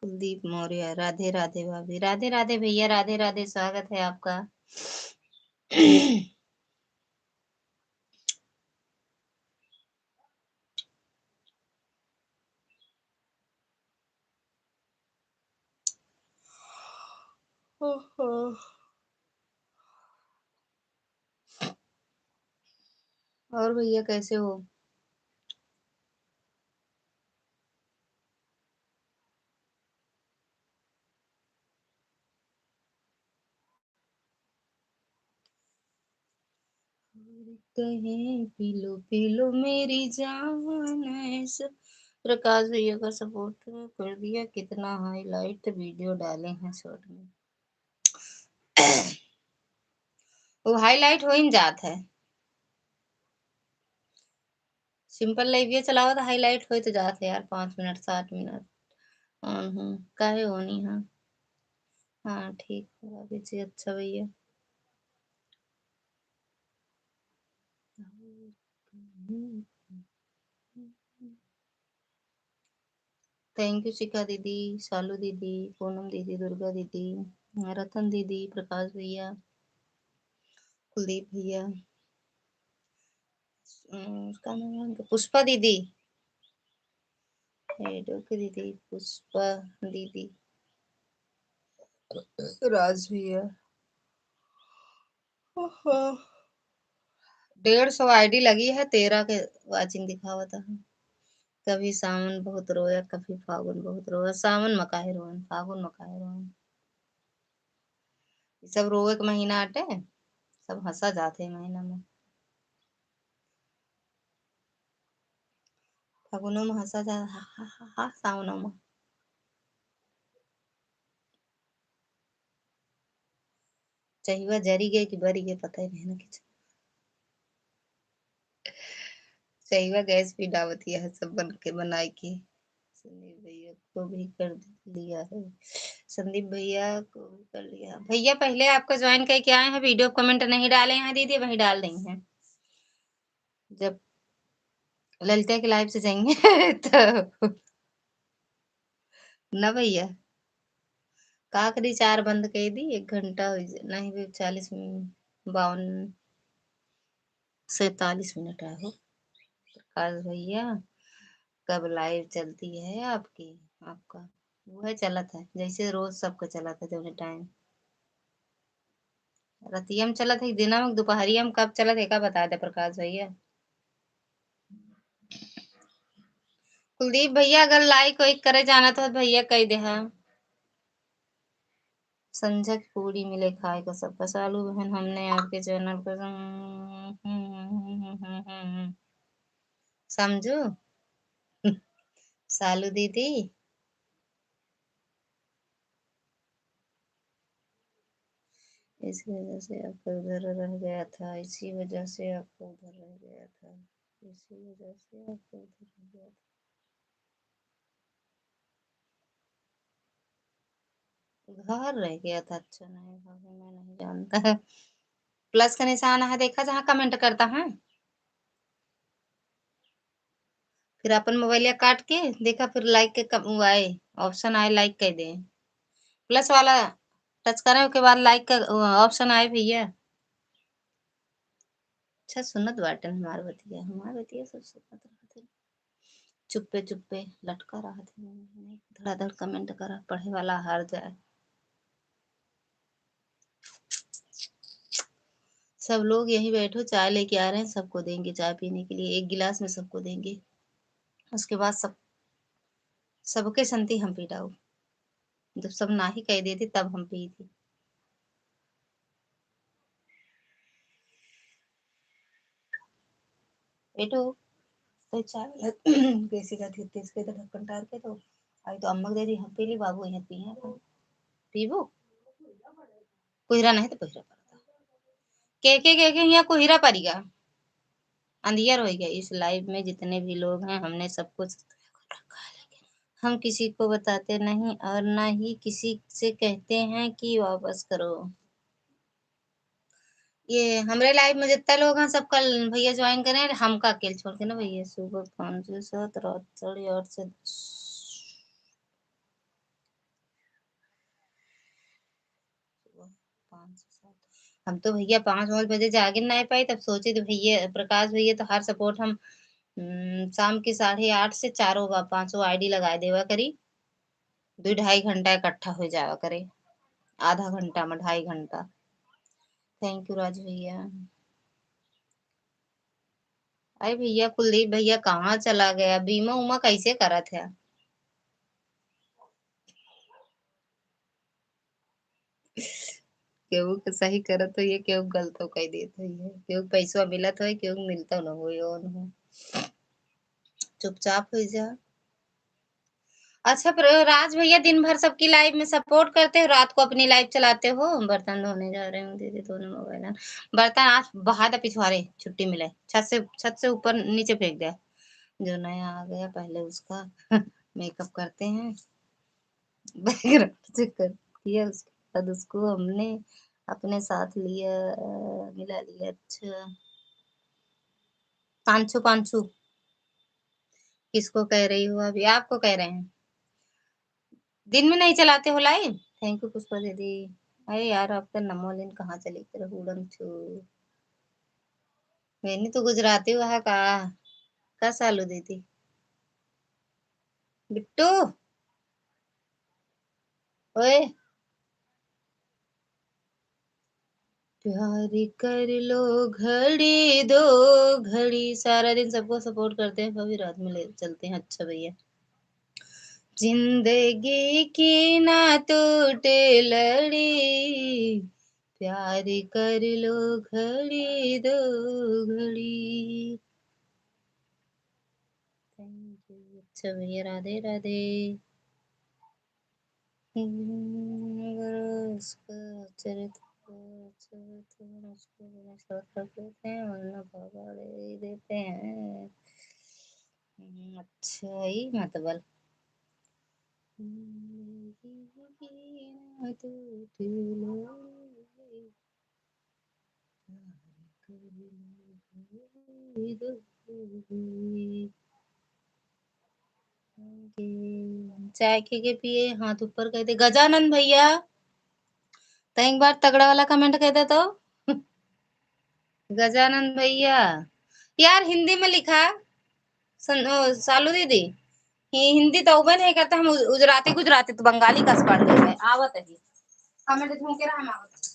कुलदीप मौर्य, राधे राधे भाभी। राधे राधे भैया, राधे राधे, स्वागत है आपका। ओहो। और भैया कैसे हो? कहें पी लो, पी लो मेरी जान, ऐसे प्रकाश भैया का support कर दिया। कितना highlight video डाले हैं short में। वो highlight हो ही जात है। Simple live ये चलावा तो highlight हो तो जात है यार, पाँच मिनट, सात मिनट। On हूँ, काहे होनी है? हाँ, ठीक है, अभी जी, अच्छा भैया। Thank you शिखा दीदी, शालू दीदी, पूनम दीदी, दुर्गा दीदी, रतन दीदी, प्रकाश भैया, कुलदीप भैया, अम, का नाम है उनका? पुष्पा दीदी, एडो के दीदी, पुष्पा दीदी, राज भैया। ओहो। डेढ़ सौ ID लगी है, तेरह के watching दिखावत है। कभी सावन बहुत रोया, कभी फागुन बहुत रोया। सावन में काहे रोवन, फागुन में काहे रोवन? ई सब रोवे के महीना आटे, सब हंसा जाते हैं महीना में। फागुनो में हंसा जा, हा, हा, हा, हा, सावनो में। चहिवा जरी गए कि बरी गए, पता ही नहीं ना कुछ। चहिवा गैस पे डावत यह सब बन के बनाए के। संदीप भैया को भी कर लिया है, संदीप भैया को भी कर लिया। भैया पहले आपको join करके आए हैं, video comment नहीं डाले हैं दीदी, वही डाल देंगे जब ललिता के live से जाएंगे तो। ना भैया, का करी, चार बंद कर दी, एक घंटा हो जा-, नहीं भी चालीस मिनट, बावन, सैंतालीस मिनट है हो। प्रकाश भैया, कब live चलती है आपकी? आपका वो है चलत है, जैसे रोज सबका चलत है जौने time। रतिया में चलत है, दिना में, दोपहरिया में कब चलत है, का बता दे प्रकाश भैया। कुलदीप भैया, अगर like वाइक करे जानत हो तो भैया कह दे हा। संझा की पूड़ी मिले खाए का सबका। सालू बहन, हमने आपके चैनल पर समझू। सालू दीदी, इसी वजह से आपका उधर रह गया था, इसी वजह से आपका उधर रह गया था, इसी वजह से आपका उधर रह गया था। घर रह गया था। अच्छा नहीं भाभी, मैं नहीं जानता है। प्लस का निशान है, देखा जहाँ कमेंट करता है, फिर अपन मोबाइलिया काट के देखा, फिर लाइक के कम, वो आए, ऑप्शन आए, लाइक कर दे। प्लस वाला टच करे, ओके बाद लाइक का ऑप्शन आए भैया। अच्छा सुनत बाटन हमार बतिया, हमार बतिया सब सुनत रहत है। चुप्पे चुप्पे लटका रहत है, धड़ाधड़ कमेंट करा, पढ़े वाला हार जाए। सब लोग यहीं बैठो, चाय लेके आ रहे हैं, सबको देंगे चाय पीने के लिए, एक गिलास में सबको देंगे। उसके बाद सब, सबके संती हम पिटाऊ। जब सब नाही कह देती तब हम पीती। बेटो, तो चाय वाला कैसे का धीरे तेज के तो ढक्कन टार के तो आई तो अम्मा के दे दी, हम पी ली, बाबू यहाँ पिए अपन। पीबू? कोहिरा नहीं तो कोहिरा पड़ता। के, के, के, के यहाँ कोहिरा पड़ेगा? अंधियर हो गया। इस लाइव में जितने भी लोग हैं, हमने सबको subscribe कर रखा है, लेकिन हम किसी को बताते नहीं और ना ही किसी से कहते हैं कि वापस करो। ये हमरे लाइव में जितना लोग हैं, सब कल भैया ज्वाइन करें, हमका अकेले छोड़ के ना भैया। सुबह पाँच से सात, रात साढ़े आठ से दस। सुबह पाँच से सात। हम तो भैया पाँच पाँच बजे जागे ना पाई, तब सोचे तो भैया, प्रकाश भैया तो हर सपोर्ट हम, हम्म, शाम के साढ़े आठ से चारों बा, पाँचों आईडी लगा देवा करी, दो ढाई घंटा इकट्ठा हो जावा करे, आधा घंटा में ढाई घंटा। थैंक यू राज भैया। अरे भैया, कुलदीप भैया कहाँ चला गया? बीमा उमा कैसे करत है? केहू के सही करत होइए, केहू गलत हो कह देत होइए, केहू पैसवा मिलत होए, केहू मिलता न होए, ओ न हो। चुपचाप हो जा। अच्छा, प्र-, राज भैया दिन भर सबकी लाइव में सपोर्ट करते हो, रात को अपनी लाइव चलाते हो। बर्तन धोने जा रहे हूँ दीदी, धोने मोबाइल है। बर्तन आज बहा द पिछवारे, छुट्टी मिले, छत से, छत से ऊपर नीचे फेंक दिया। जो नया आ गया पहले उसका मेकअप करते हैं, बैकग्राउंड चेक कर किया, उसके बाद उसको हमने अपने साथ लिया, मिला लिया। अच्छा, पाँचू, पाँचू। किसको कह रही हो अभी? आपको कह रहे हैं। दिन में नहीं चलाते हो लाइव? थैंक यू पुष्पा दीदी। अरे यार, आपका नमो लिन कहाँ चली गई? उड़न छू। मैंने तो गुजराती वहा का, का सालू दीदी? बिट्टू, ओए। प्यार कर लो घड़ी दो घड़ी, सारा दिन सबको सपोर्ट करते हैं, कभी रात में ले चलते हैं। अच्छा भैया, जिंदगी की ना टूटे लड़ी, प्यार कर लो घड़ी दो घड़ी। Thank you. अच्छा भैया, राधे राधे। अगर उसका चरित्र अच्छा हो तो हम उसको बिना शॉर्ट रख लेते हैं, वरना भगा दे देते हैं। हम्म, अच्छा, ई मतलब। चाय के, के पिए, हाथ ऊपर कर दे। गजानंद भैया, तैं एक बार तगड़ा वाला कमेंट कर दे तो। गजानंद भैया, यार हिंदी में लिखा, सं-, ओ, सालू दीदी, हि-, हिंदी तो उबे नहीं करता, हम उज-, उजराती गुजराती तो बंगाली कस पढ़ गए हैं। आवत है, कमेंट ढूंढ के रहा, हम आवत है।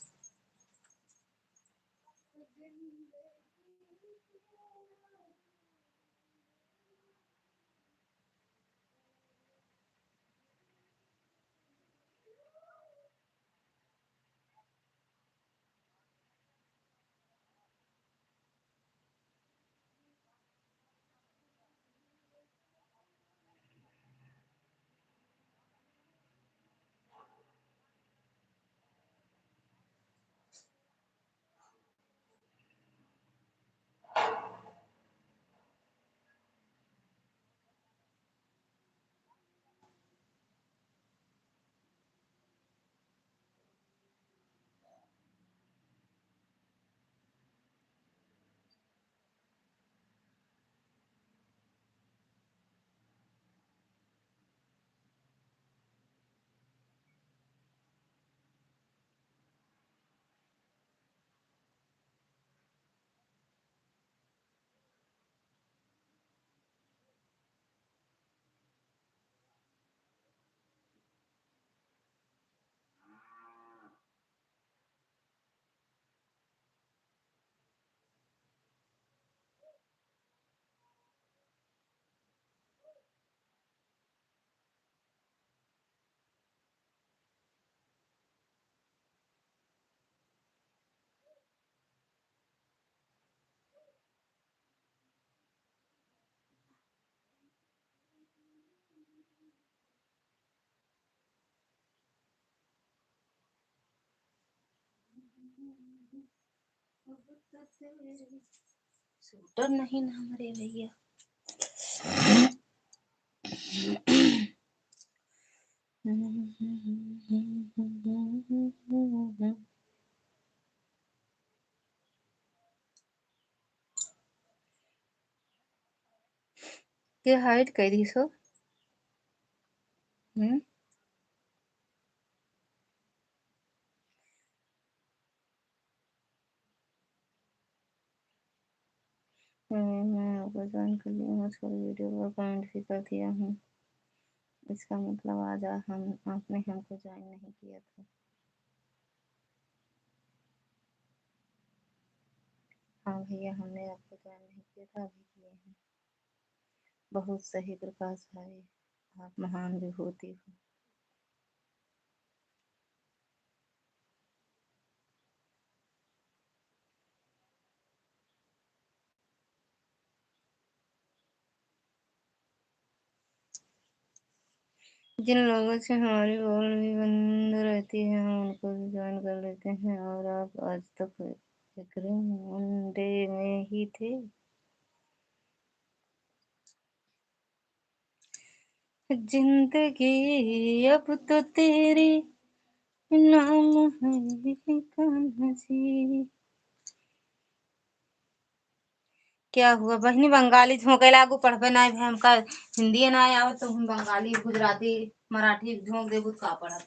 सूटर नहीं ना हमरे भैया। के hide कर दी सो। हम्म। हम्म, मैं आपको join कर लिया हूँ, छोड़ video का comment भी कर दिया हूँ। इसका मतलब आज आ-, हम, आपने हमको join नहीं किया था। हाँ भैया, हमने आपको join नहीं किया था, अभी किए हैं। बहुत सही प्रकाश भाई, आप महान विभूति हो। जिन लोगों से हमारी call भी बंद रहती है, हम उनको भी join कर लेते हैं। और आप आज तक एक ring मुंडे में ही थे। जिंदगी अब तो तेरे नाम है कान्हा जी। क्या हुआ बहिनी, बंगाली झोंके लागू, पढ़बे नाहीं भे, हमका हिंदी नाहीं आवत, तो हम बंगाली, गुजराती, मराठी झोंक देबू त का पढ़ब?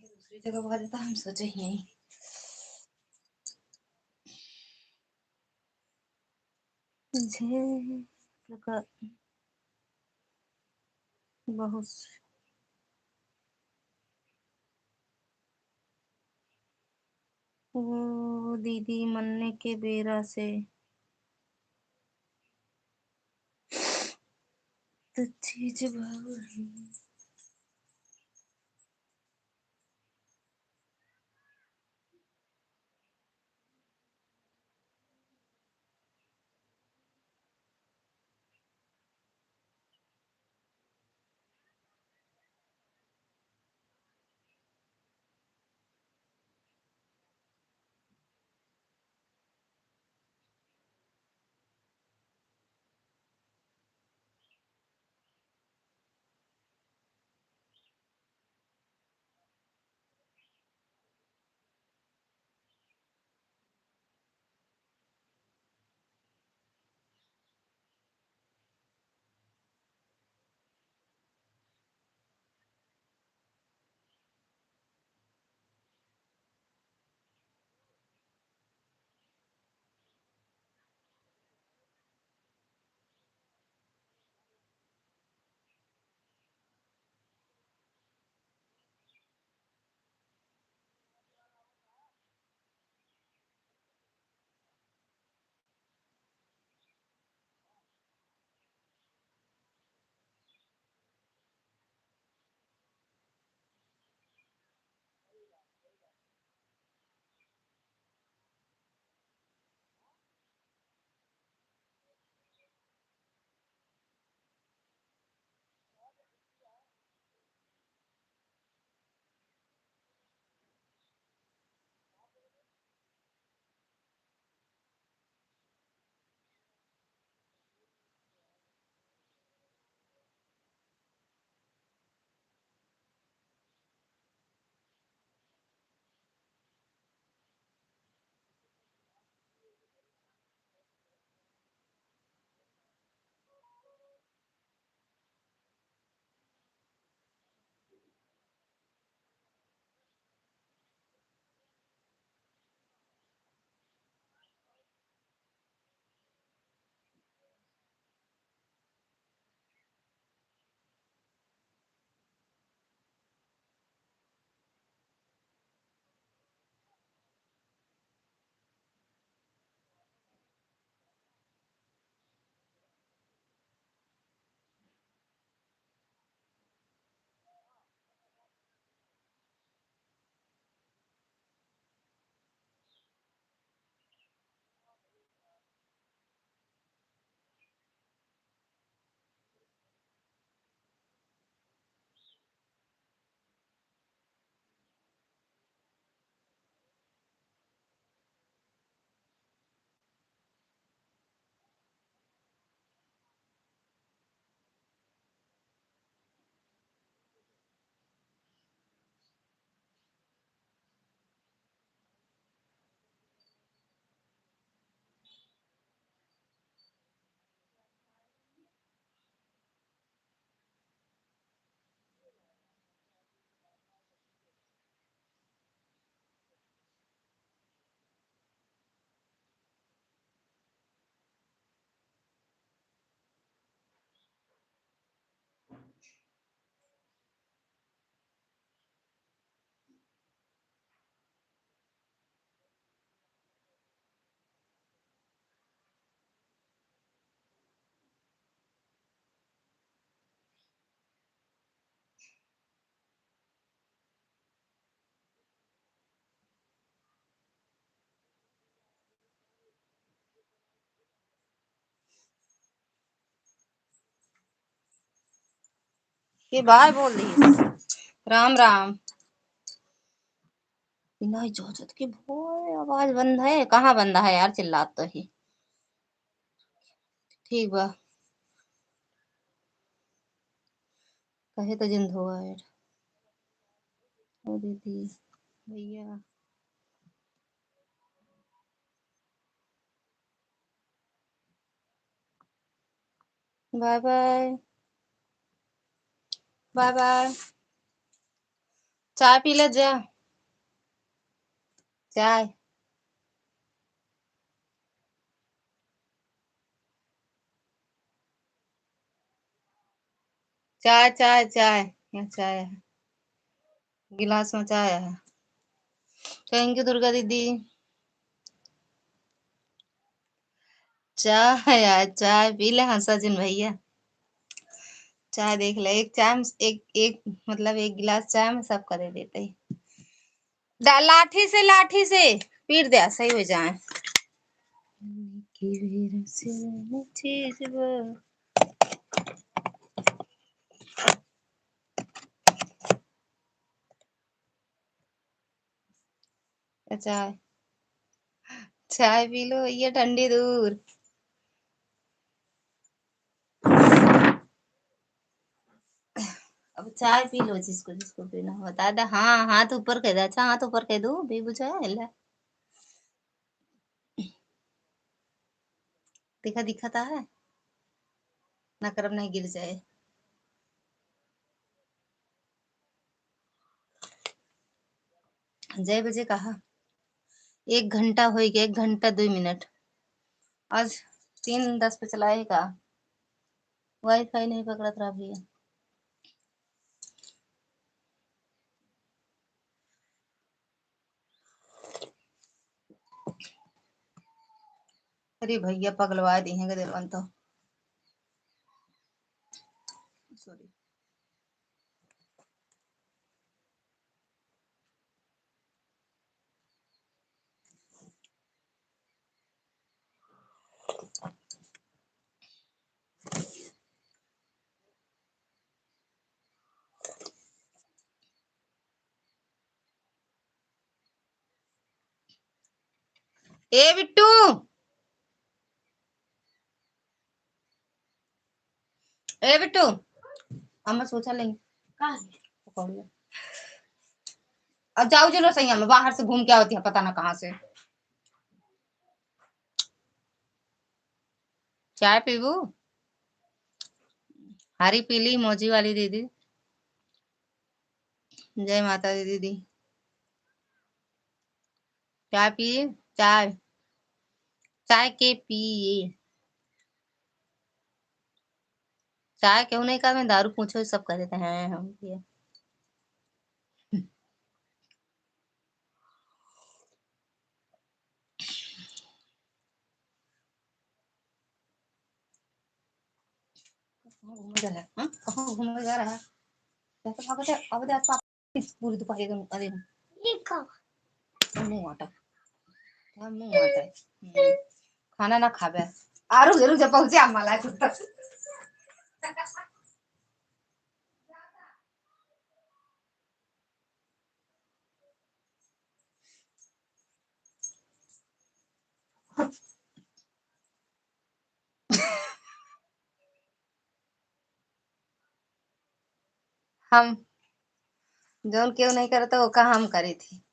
दूसरी जगह बोला जाता, हम सोचे ही नहीं। मुझे लगा बहुत वो दीदी मन्ने के बेरा से तो चीज भाव है। कि बाय बोल दी। राम राम। बिना इजाजत के भोए आवाज बंद है, कहाँ बंद है यार, चिल्लात तो ही। ठीक बा। कहे तो जिन धोआ यार। ओ दीदी, भैया। Bye bye. Bye bye. चाय पी ले जा। चाय। चाय, चाय, चाय। यहाँ चाय है। गिलास में चाय है। Thank you दुर्गा दीदी। चाय यार, चाय पी ले हंसा जिन भैया। चाय देख ले, एक चाय में, एक, एक, मतलब, एक गिलास चाय में सबका दे देते हैं। डा-, लाठी से, लाठी से पीट दे, सही हो जाए। चाय, चाय पी लो, ये ठंडी दूर। अब चाय पी लो, जिसको जिसको पीना हो, बता दे। हाँ, हाथ ऊपर कर दे। अच्छा, हाथ ऊपर कर दो, भी बुझा है, ले। देखा, दिखाता है ना, करब नहीं गिर जाए। जय बजे कहा, एक घंटा होई गया, एक घंटा दुई मिनट। आज तीन दस पे चलाए का, वाईफाई नहीं पकड़त रहा भैया। अरे भैया, पगलवा दी हैं गदेवन तो। सॉरी। ए बिट्टू, ए बिट्टू, अम्मा सोचा लेंगे। का है? पकौड़िया। अब जाओ, चलो सही, हम बाहर से घूम के आवती है, पता ना कहाँ से। चाय पीबू? हरी पीली, मौजी वाली दीदी। जय माता दी दीदी। चाय पिए, चाय, चाय के पिए। चाय केहू नहीं कहत, दारू पूछो, सब कह देते हैं हम पिए। कहाँ घूमे जा रहा है? हाँ? कहाँ घूमे जा रहा है? जैसे भागते, अब दे आपका पूरी दोपहर एकदम, अरे। ये का? मुंह आटा। हाँ, मुंह आटा है। हम्म। खाना ना खाबे। आरू जरूर जब पहुंचे, हम मला कुत्ता। हम जौन केहू नहीं करता, ओका हम करी थी।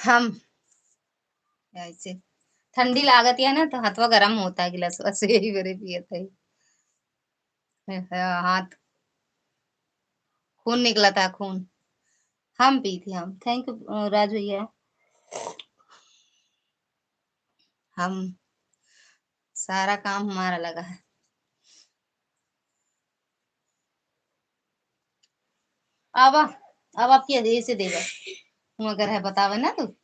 हम ऐसे ठंडी लागत है ना, तो हथवा गरम होता है, गिलास बस यही बरे पियत है। हाथ खून निकला था, खून। हम पी थी हम। Thank you, अ, राज भैया। हम सारा काम हमारा लगा है। आवा, अब आपकी ऐसे देगा। मगर है बतावे ना तू।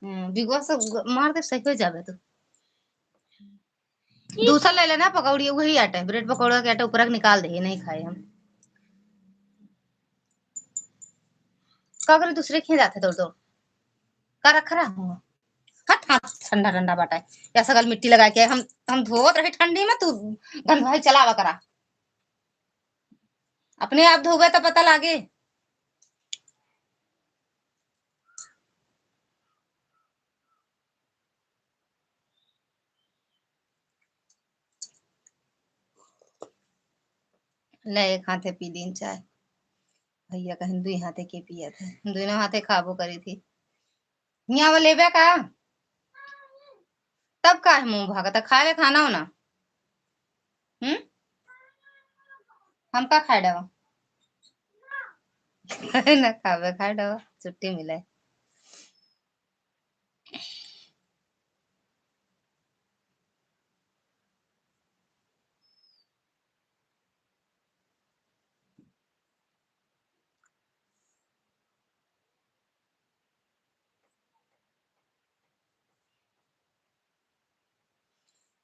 हम्म, बिगवा से ग-, मार दे, सही हो जावे तू। दूसरा ले लेना पकौड़ी, वही आटा है, ब्रेड पकौड़ा के आटा ऊपर के निकाल दे, नहीं खाए हम। का करे दूसरे के जाते तोड़ तोड़। का रख रहा हूँ? हट, हाथ ठंडा ठंडा बाटा है। या सगल मिट्टी लगा के हम, हम धोवत रही ठंडी में, तू गंधवाई चलावा करा। अपने आप धोबे तो पता लागे। ले, एक हाथे पी लीन चाय। भैया कहिन दुई हाथे के पियत है, दुइनो हाथे खाबो करी थी। हियाँ वो लेबे का? तब काहे मुँह भागत है? खावे खाना हो ना। हम्म? हम का खाए डवा? ना खावे खाए डवा, छुट्टी मिले।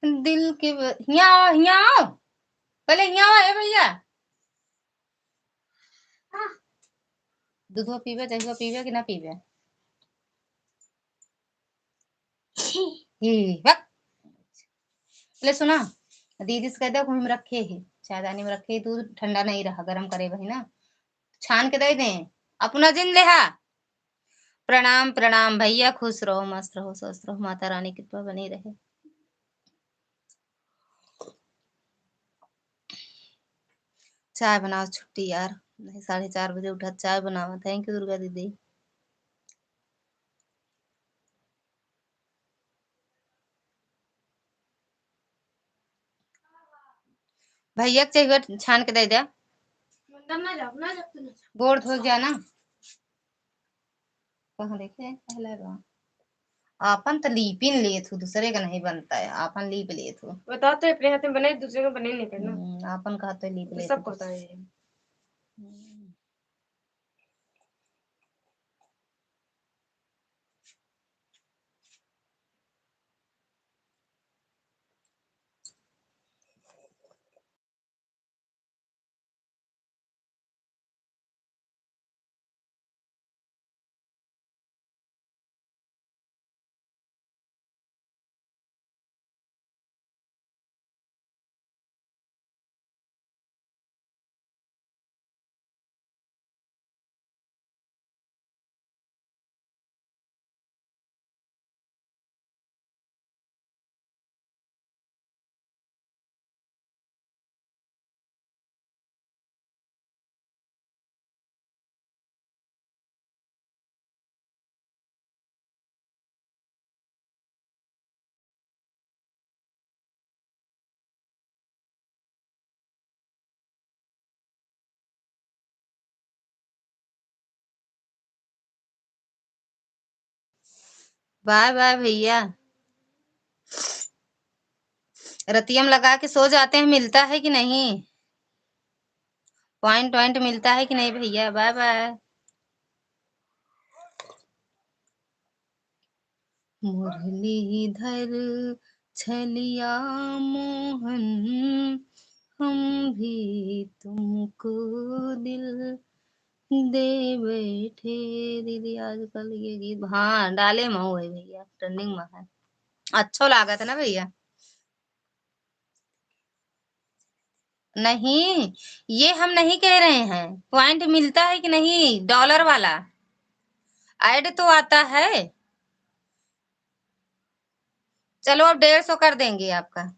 दिल के ब-, हियाँ आओ, हियाँ आओ। पहले हियाँ आओ, ए भैया। दूधवा पीबे, दहिया पीबे कि ना पीबे? ही, बक। ले सुना, दीदी से कह दे, वहीं में रखे ही, चायदानी में रखे ही, दूध ठंडा नहीं रहा, गरम करे वही ना, छान के दे दें, अपना जिन लेहा। प्रणाम, प्रणाम भैया, खुश रहो, मस्त रहो, स्वस्थ रहो, माता रानी कृपा बनी रहे। चाय बनाओ छुट्टी यार, नहीं साढ़े चार बजे उठा चाय बनावा। Thank you दुर्गा दीदी। भैया के चाहिए छान के दे दे। अंदर ना जाओ, ना जाओ, तू ना जाओ। गोड़ धो जाना। कहाँ देखे पहले बा? आपन तो लीपिन लेत हूँ, दूसरे का नहीं बनता है, आपन लीप लेत हूँ। बताओ तो अपने हाथ में बने, दूसरे का बने नहीं करना। हम्म, आपन का तो लीप तो लेत सबको हूँ। होता है ये। हम्म। बाय बाय भैया। रतिया में लगा के सो जाते हैं, मिलता है कि नहीं? Point वाइंट मिलता है कि नहीं भैया? Bye bye. मुरलीधर छलिया मोहन, हम भी तुमको दिल दे बैठे। दीदी, आजकल ये गीत, हाँ, डाले में है भैया, trending में है। अच्छो लागत है ना भैया? नहीं, ये हम नहीं कह रहे हैं। Point मिलता है कि नहीं, dollar वाला? Add तो आता है। चलो, अब डेढ़ सौ कर देंगे आपका।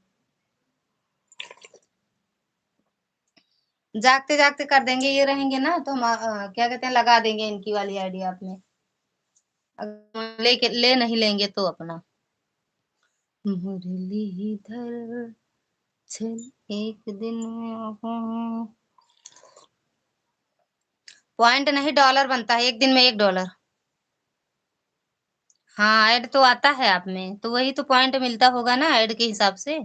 जागते जागते कर देंगे, ये रहेंगे ना तो हम, अ, क्या कहते हैं, लगा देंगे इनकी वाली ID आप में। अगर लेके, ले नहीं लेंगे तो अपना। मुरलीधर छन एक दिन में, point नहीं, dollar बनता है, एक दिन में एक dollar। हाँ, add तो आता है आप में, तो वही तो point मिलता होगा ना add के हिसाब से।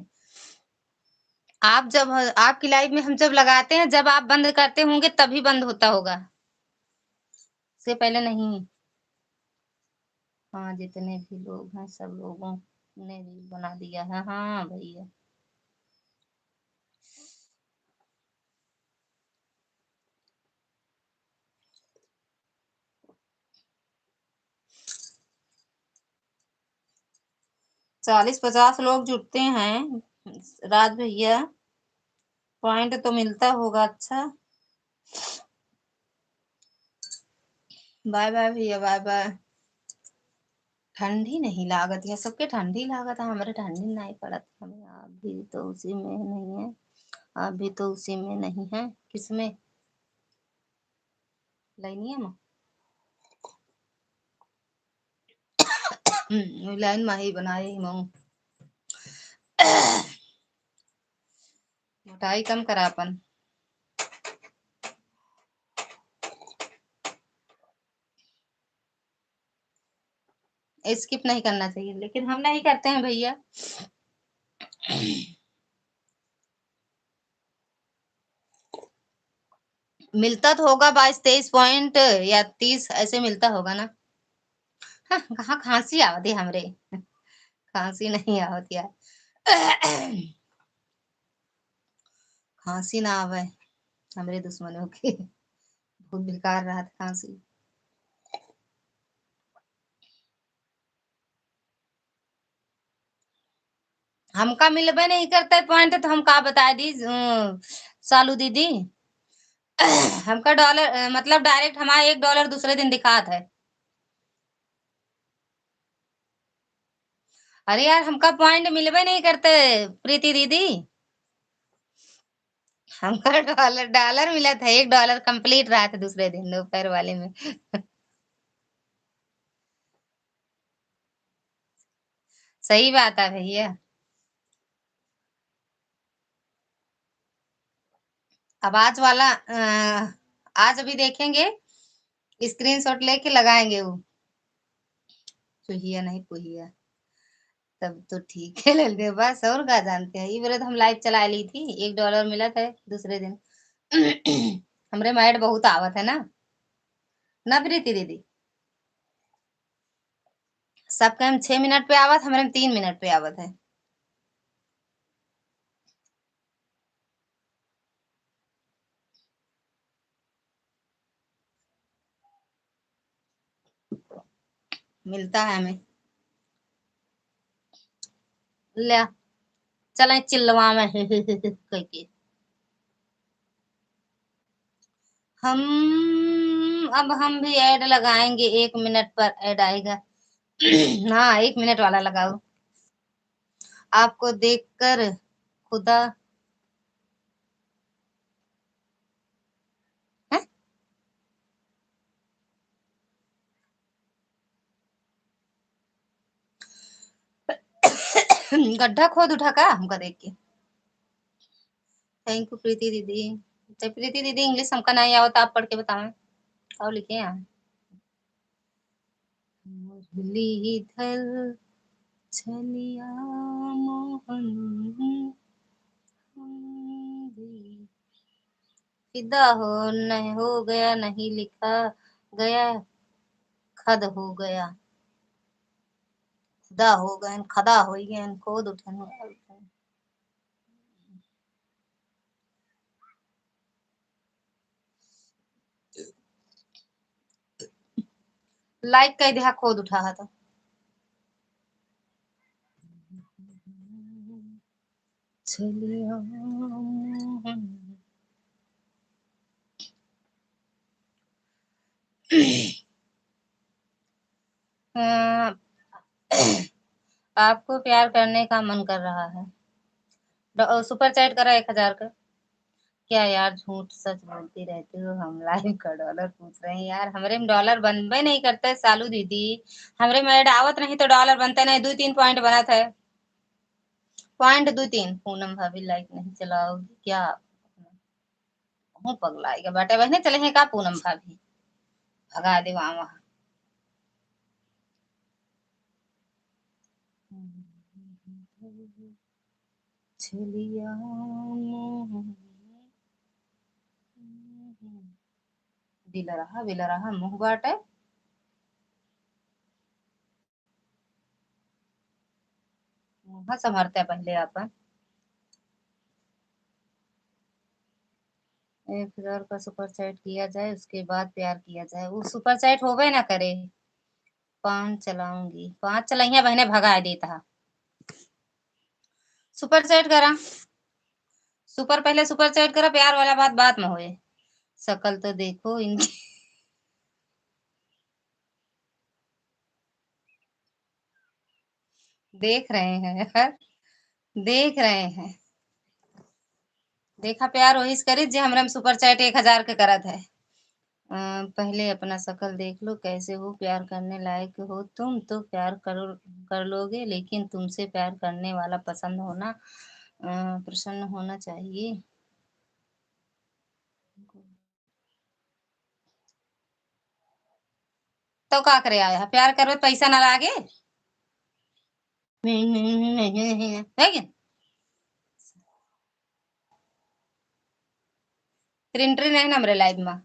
आप जब, आपकी live में हम जब लगाते हैं, जब आप बंद करते होंगे तभी बंद होता होगा, उससे पहले नहीं। हाँ, जितने भी लोग हैं, सब लोगों ने reel बना दिया है। हाँ भैया। चालीस पचास लोग जुटते हैं राज भैया, point तो मिलता होगा अच्छा। बाय बाय भैया, बाय बाय। ठंडी नहीं लागत है, सबके ठंडी लागत है, हमरे ठंडी नहीं पड़त। हमें अभी तो उसी में नहीं है, अभी तो उसी में नहीं है। किसमें? लाइनिया में। हम्म, लाइन में ही बनाए ही मऊ। मोटाई कम करा अपन। स्किप नहीं करना चाहिए, लेकिन हम नहीं करते हैं भैया। मिलता तो होगा बाईस तेईस पॉइंट या तीस, ऐसे मिलता होगा ना। हाँ, कहाँ खांसी आवत है हमरे। खांसी नहीं आवत यार। खांसी ना आवे हमरे दुश्मनों के। बहुत बेकार रहत खांसी। हमका मिलबे नहीं करते पॉइंट, तो हम का बताए दी, अ, सालू दीदी? हमका डॉलर, अ, मतलब डायरेक्ट हमारा एक डॉलर दूसरे दिन दिखात है। अरे यार, हमका पॉइंट मिलबे नहीं करते प्रीति दीदी। हमका डॉलर, डॉलर मिलत है, एक डॉलर कंप्लीट रहत है दूसरे दिन दोपहर वाले में। सही बात है भैया। अब आज वाला, अ, आज अभी देखेंगे, स्क्रीनशॉट लेके लगाएंगे वो। चुहिया नहीं पुहिया, तब तो ठीक है लल गए बस, और का जानते हैं। ये बोले तो हम लाइव चला ली थी, एक डॉलर मिला था दूसरे दिन। हमरे में ऐड बहुत आवत है ना, ना प्रीति दीदी? सबके हम छह मिनट पे आवत, हमरे में तीन मिनट पे आवत है। मिलता है हमें। ले, चलें चिल्लवा में। कह के हम, अब हम भी ऐड लगाएंगे, एक मिनट पर ऐड आएगा। हाँ, एक मिनट वाला लगाओ। आपको देखकर खुदा, हैं? गड्ढा खोद उठा का हमका देख के? थैंक यू प्रीति दीदी। तो प्रीति दीदी, इंग्लिश हमका नहीं आवत, आप पढ़ के बतावें, का लिखे हैं? मुरलीधर छलिया मोहन हम भी फिदा हो, नहीं हो गया, नहीं लिखा गया, खद हो गया। खुदा हो गए, खदा हो गए, खोद उठन। लाइक कह दे, हाँ, खोद उठा है तो। छलिया मोहन। अ, आपको प्यार करने का मन कर रहा है। डॉ-, सुपर चैट करा एक हजार का। क्या यार, झूठ सच बोलती रहती हो, हम लाइव का डॉलर पूछ रहे हैं यार, हमरे में डॉलर बनबे नहीं करते सालू दीदी, हमरे में ऐड आवत नहीं तो डॉलर बनते नहीं, दो तीन पॉइंट बनत है, पॉइंट दो तीन। पूनम भाभी लाइव नहीं चलाओगी क्या? मुँह पगलाएगा बाटे बहने, चले हैं का पूनम भाभी? भगा दे वहाँ, वहाँ। छलिया मोहन। बिलरहा, बिलरहा मुँह बाटे। मुँह संभरते पहले आपन। एक हजार का सुपर चैट किया जाए, उसके बाद प्यार किया जाए। वो सुपर चैट होबे ना करे। पाँच चलाऊंगी, पाँच चलइया बहने भगा देता है। सुपर चैट करा, सुपर, पहले सुपर चैट करा, प्यार वाला बात बाद में होए। शकल तो देखो इनकी। देख रहे हैं यार, देख रहे हैं। देखा प्यार वही से करी जे हमरा में super chat एक हजार के करत है। अ, पहले अपना शकल देख लो, कैसे हो, प्यार करने लायक हो तुम तो प्यार कर, कर लोगे, लेकिन तुमसे प्यार करने वाला पसंद होना, अ, प्रसन्न होना चाहिए। तो का करे आया है? प्यार करबे पैसा ना लागे? है कि? फिर entry नहीं ना हमरे live में।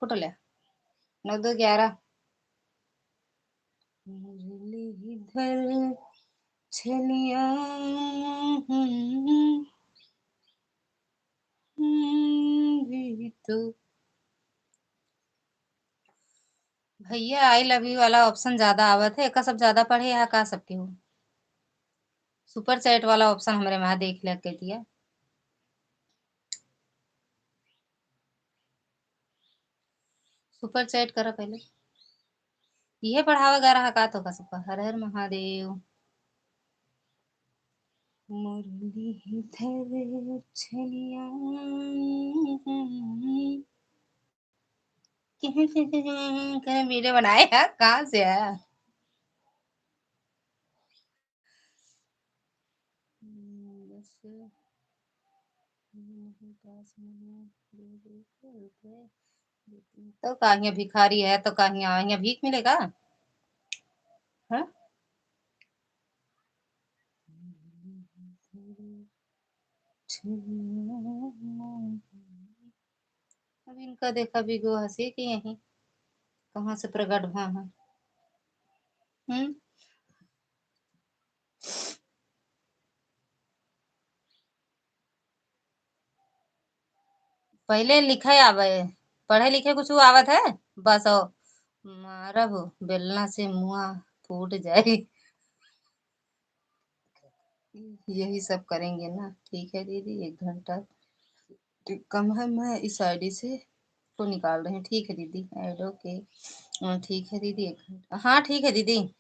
फोटो ले। नौ दो ग्यारह। मुरलीधर छलिया भी तो। भैया, I love you वाला option ज्यादा आवत है, एका सब ज्यादा पढ़े है का सबके हो? Super chat वाला option हमरे वहाँ देख लिया, कह दिया। Super chat करा पहले। इहे पढ़ावा गा रहा का तो का सबका? हर हर महादेव। मुरलीधर छलिया। करे video बनाए है, कहाँ से है? हम्म, बस, हम्म, पास में है, दे दे के रुपए, दे दे। तो का हियाँ भिखारी है, तो का हियाँ, हियाँ भीख मिलेगा? हाँ? अब इनका देखा बिगो हंसी कि यहीं कहाँ से प्रकट भा है। हम्म? पहले लिखे आवे, पढ़े लिखे कुछ आवत है? बस ओ, मारब बेलना से मुआ फूट जाए। यही सब करेंगे ना। ठीक है दीदी, एक घंटा कम है, मैं इस ID से को निकाल रही हूँ। ठीक है दीदी, add OK। अ, ठीक है दीदी, एक घंटा। हाँ, ठीक है दीदी।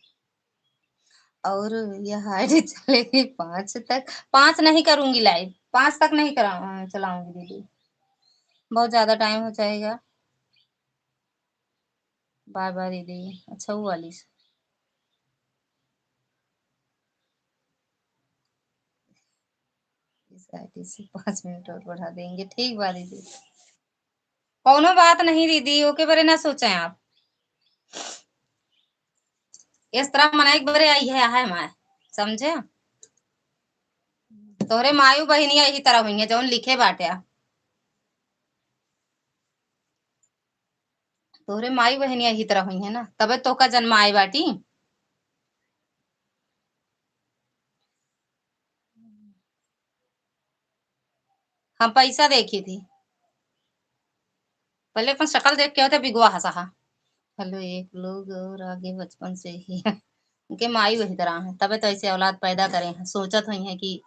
और यह ID चलेगी पाँच तक। पाँच नहीं करूँगी live, पाँच तक नहीं करा-, अ, चलाऊँगी दीदी, बहुत ज्यादा time हो जाएगा। Bye bye दीदी। अच्छा, वो वाली से। इस ID से पाँच मिनट और बढ़ा देंगे। ठीक बा दीदी, कौनो बात नहीं दीदी, ओके बरे ना सोचें आप। इस तरह मना एक बरे आई है, है माय, समझे? तोहरे मायू बहिनिया यही तरह हुई है, जौन लिखे बाटे। तोहरे माई बहिनिया यही तरह हुई है ना, तबे तोहका जन्म आए बाटी। हम पैसा देखी थी, पहले अपन शकल देख के होते बिगुआ हंसा हा। हेलो, एक लोग और आगे बचपन से ही उनके माई वही तरह हैं, तबे तो ऐसे औलाद पैदा करे हैं। सोचत हुई हैं कि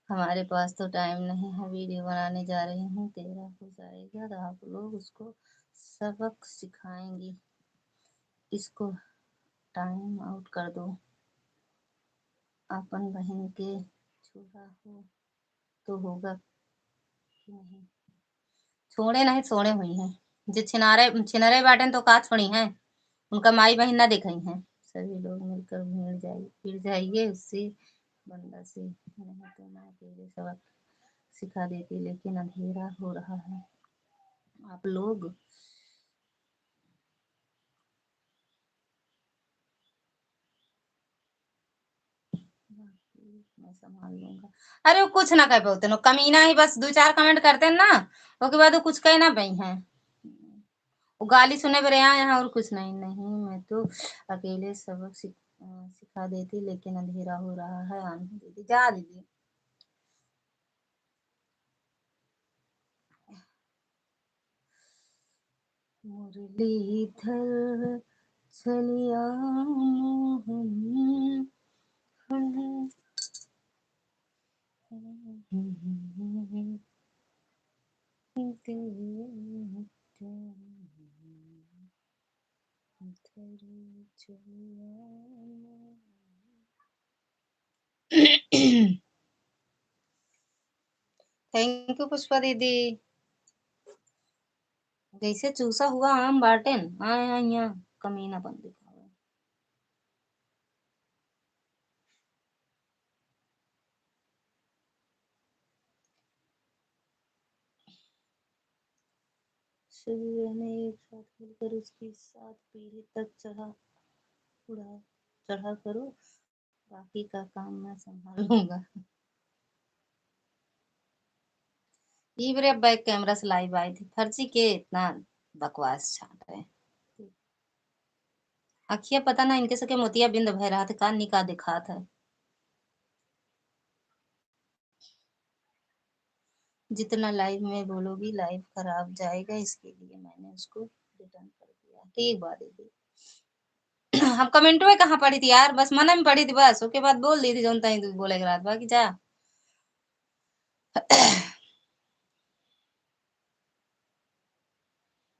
हमारे पास तो time नहीं है, video बनाने जा रही हूँ, तेरह हो जाएगा तो आप लोग उसको सबक सिखाएंगी। इसको time out कर दो। अपन बहन के छोड़ा हो तो होगा कि नहीं? छोड़े नहीं, छोड़े हुई हैं। जे छिनारे, छिनरे बाटेन तो का छोड़ी हैं? उनका माई बहिन ना देखई हैं। सभी लोग मिलकर भिड़ जाइए, भिड़ जाइए उससे, बंदा से। नहीं तो मैं अकेले सबक सिखा देती, लेकिन अंधेरा हो रहा है। आप लोग बाकी मैं संभाल लूंगा। अरे, वो कुछ ना कह पाते, नो कमीना ही, बस दो चार comment करते हैं ना, ओके बाद वो कुछ कह ना पाई हैं। वो गाली सुने बरे आए हैं और कुछ नहीं। नहीं, मैं तो अकेले सबक सिख-, अ, सिखा देती, लेकिन अंधेरा हो रहा है, आने दीदी, जा दीदी। मुरलीधर छलिया मोहन। Thank you पुष्पा दीदी। जैसे चूसा हुआ आम बाटेन, आए, आए, यहाँ कमीनापन दिखावे। शरीर में एक साथ मिलकर उसकी सात पीढ़ी तक चढ़ा, उड़ा, चढ़ा करो, बाकी का काम मैं संभालूंगा। ई बरे अब back camera से live आई थी, फर्जी के इतना बकवास छाट रहे। अखिया पता ना इनके सके मोतिया बिंद भय रहत का निका दिखात है। जितना live में बोलोगी live खराब जाएगा, इसके लिए मैंने उसको return कर दिया। ठीक बात दीदी। हम comment में कहाँ पढ़ी थी यार, बस मन में पढ़ी थी बस, ओके बाद बोल दी थी जौन तहीं बोले के रहत बा कि जा।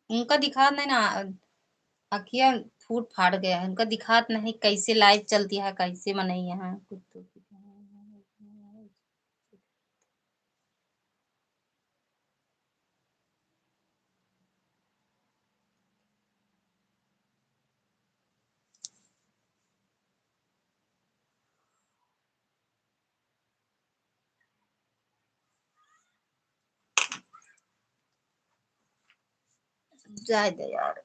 उनका दिखात नहीं ना, अखिया फूट फाट गया है, उनका दिखात नहीं कैसे live चलती है, कैसे मनई यहाँ कुछ तो। जाए दे यार।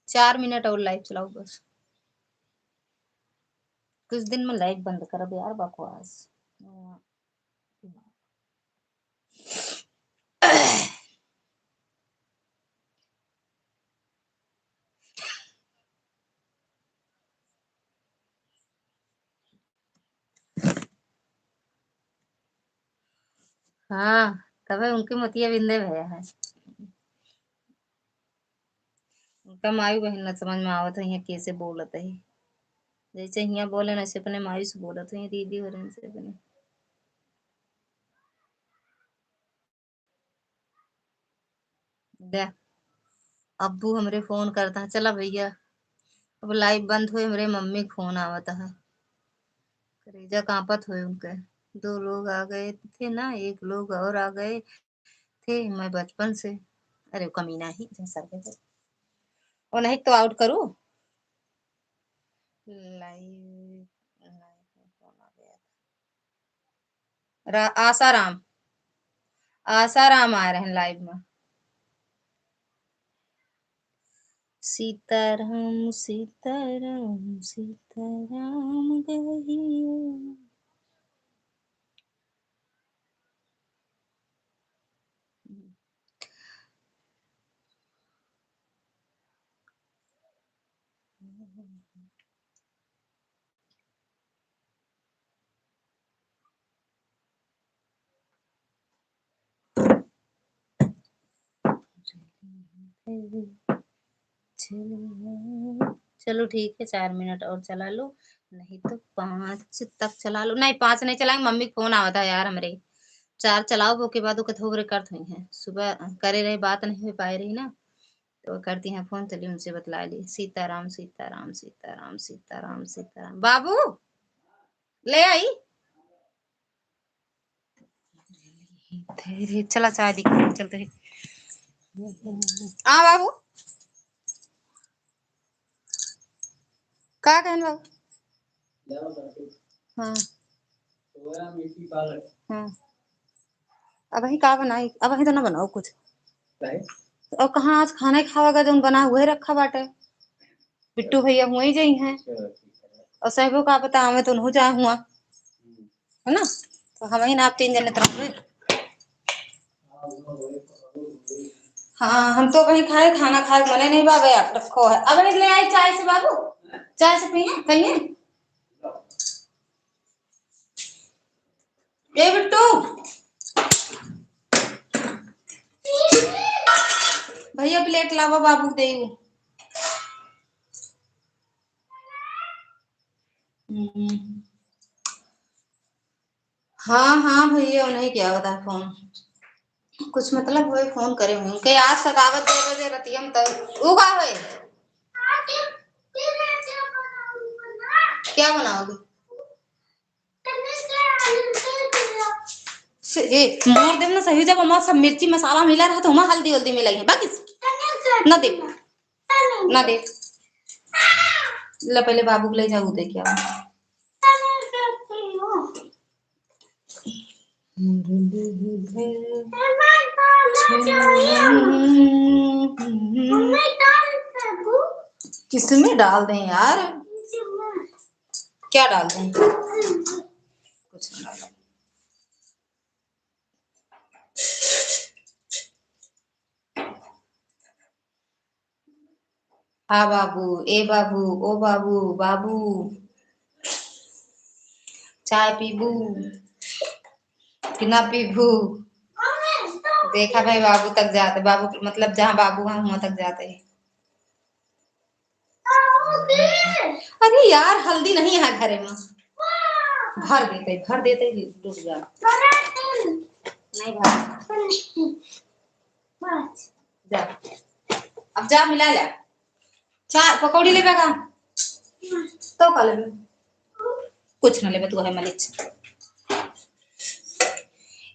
चार मिनट और live चलाओ बस। कुछ दिन में live बंद करब यार, बकवास। हाँ, तबे उनके मोतिया बिंदे भया है। उनका माई बहिन न समझ में आवत है, यहाँ कैसे बोलत है। जैसे हियाँ बोले न, ऐसे अपने माई से बोलत है, दीदी हो रहे से अपने। दे, अब्बू हमरे फोन करता है, चला भैया, अब live बंद हुए, हमरे मम्मी के फोन आवत है, करेजा कांपत हुए उनके। दो लोग आ गए थे ना, एक लोग और आ गए थे, मैं बचपन से, अरे कमीना ही जैसा के थे। और नहीं तो out करूँ live, live में फोन आ गया था। रा-, आसाराम, आसाराम आ रहे हैं live में। सीताराम, सीताराम, सीताराम गहिया। चलो ठीक है, चार मिनट और चला लो, नहीं तो पाँच तक चला लो। नहीं, पाँच नहीं चलाएंगे, मम्मी के फोन आवत है यार हमरे। चार चलाओ, वो के बाद वो कथो बरे करत हुई हैं, सुबह करे रहे, बात नहीं हो पाए रही ना, तो करती हैं फोन, चलिए उनसे बतला ली। सीताराम, सीताराम, सीताराम, सीताराम, सीताराम। बाबू ले आई। धैर्य, चला चाय दी, चलते हैं। आ बाबू, का कहन बाबू? हाँ। हाँ। अबहीं का बनाई? अबहीं तो ना बनाओ कुछ। काहे? और कहाँ आज खाना ही खावेगा, जौन बना हुए रखा बाटे। बिट्टू भैया हुए ही जाई हैं। चलो, ठीक है। और साहिबो का पता, हमें तो नहीं जाए हुआ। हम्म। है ना? तो हम ही ना आप तीन जने तो रहबे। हाँ, हम तो कहीं खाए, खाना खाए बने नहीं बाबे, आप रखो है। अब ले आई चाय से बाबू, चाय से पिए, कहिए। ए बिट्टू, भैया प्लेट लावा, बाबू दे। हम्म। हाँ, हाँ भैया, उन्हें क्या होता है फोन। कुछ मतलब होए, फोन करे होए। उनके आज सतावत दो बजे रतिया में तब ऊ का होए? क्या बनाओगे? से, ए, मार देब ना सही, जब हमार सब मिर्ची मसाला मिला रहा तो हमार हल्दी वल्दी मिलाई है। बाकी ना दे, ना दे। ला पहले बाबू को ले जाऊ, दे क्या। किसमें डाल दें यार? क्या डाल दें? कुछ ना डालो। हाँ बाबू, ए बाबू, ओ बाबू, बाबू, चाय पीबू कि ना पीबू? देखा भाई, बाबू तक जाते, बाबू मतलब जहाँ बाबू हैं वहाँ तक जाते हैं। अरे यार, हल्दी नहीं है घरे में। भर देते, भर देते, रुक जा। नहीं भर। जा, अब जा मिला ले। चार पकौड़ी लेबे का? तो का लेबे? कुछ ना लेबे, तू है मलिच।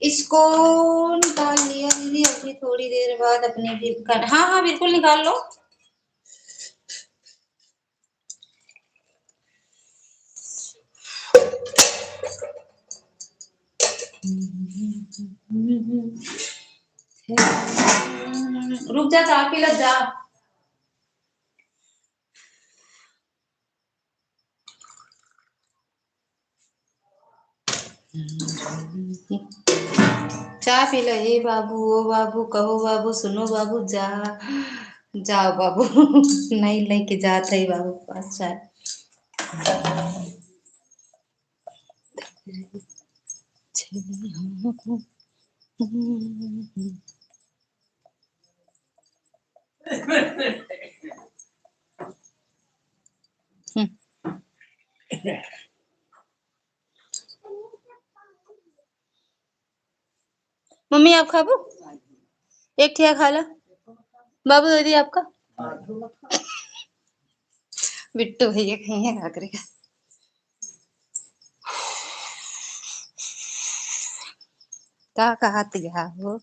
इसको निकाल लिया दीदी, अभी थोड़ी देर बाद अपने भी कर, हाँ, हाँ, बिल्कुल निकाल लो। रुक जा, चाय पी ले जा। चाय पी ले, ए बाबू, ओ बाबू, कहो बाबू, सुनो बाबू, जा, जाओ बाबू। नहीं लेके जात है बाबू के पास चाय। हम्म। मम्मी, आप खाबो? एक ठिया खा ला। बाबू, दे दी आपका। बिट्टू भैया कहीं है, का करेगा? का कहत गया हो?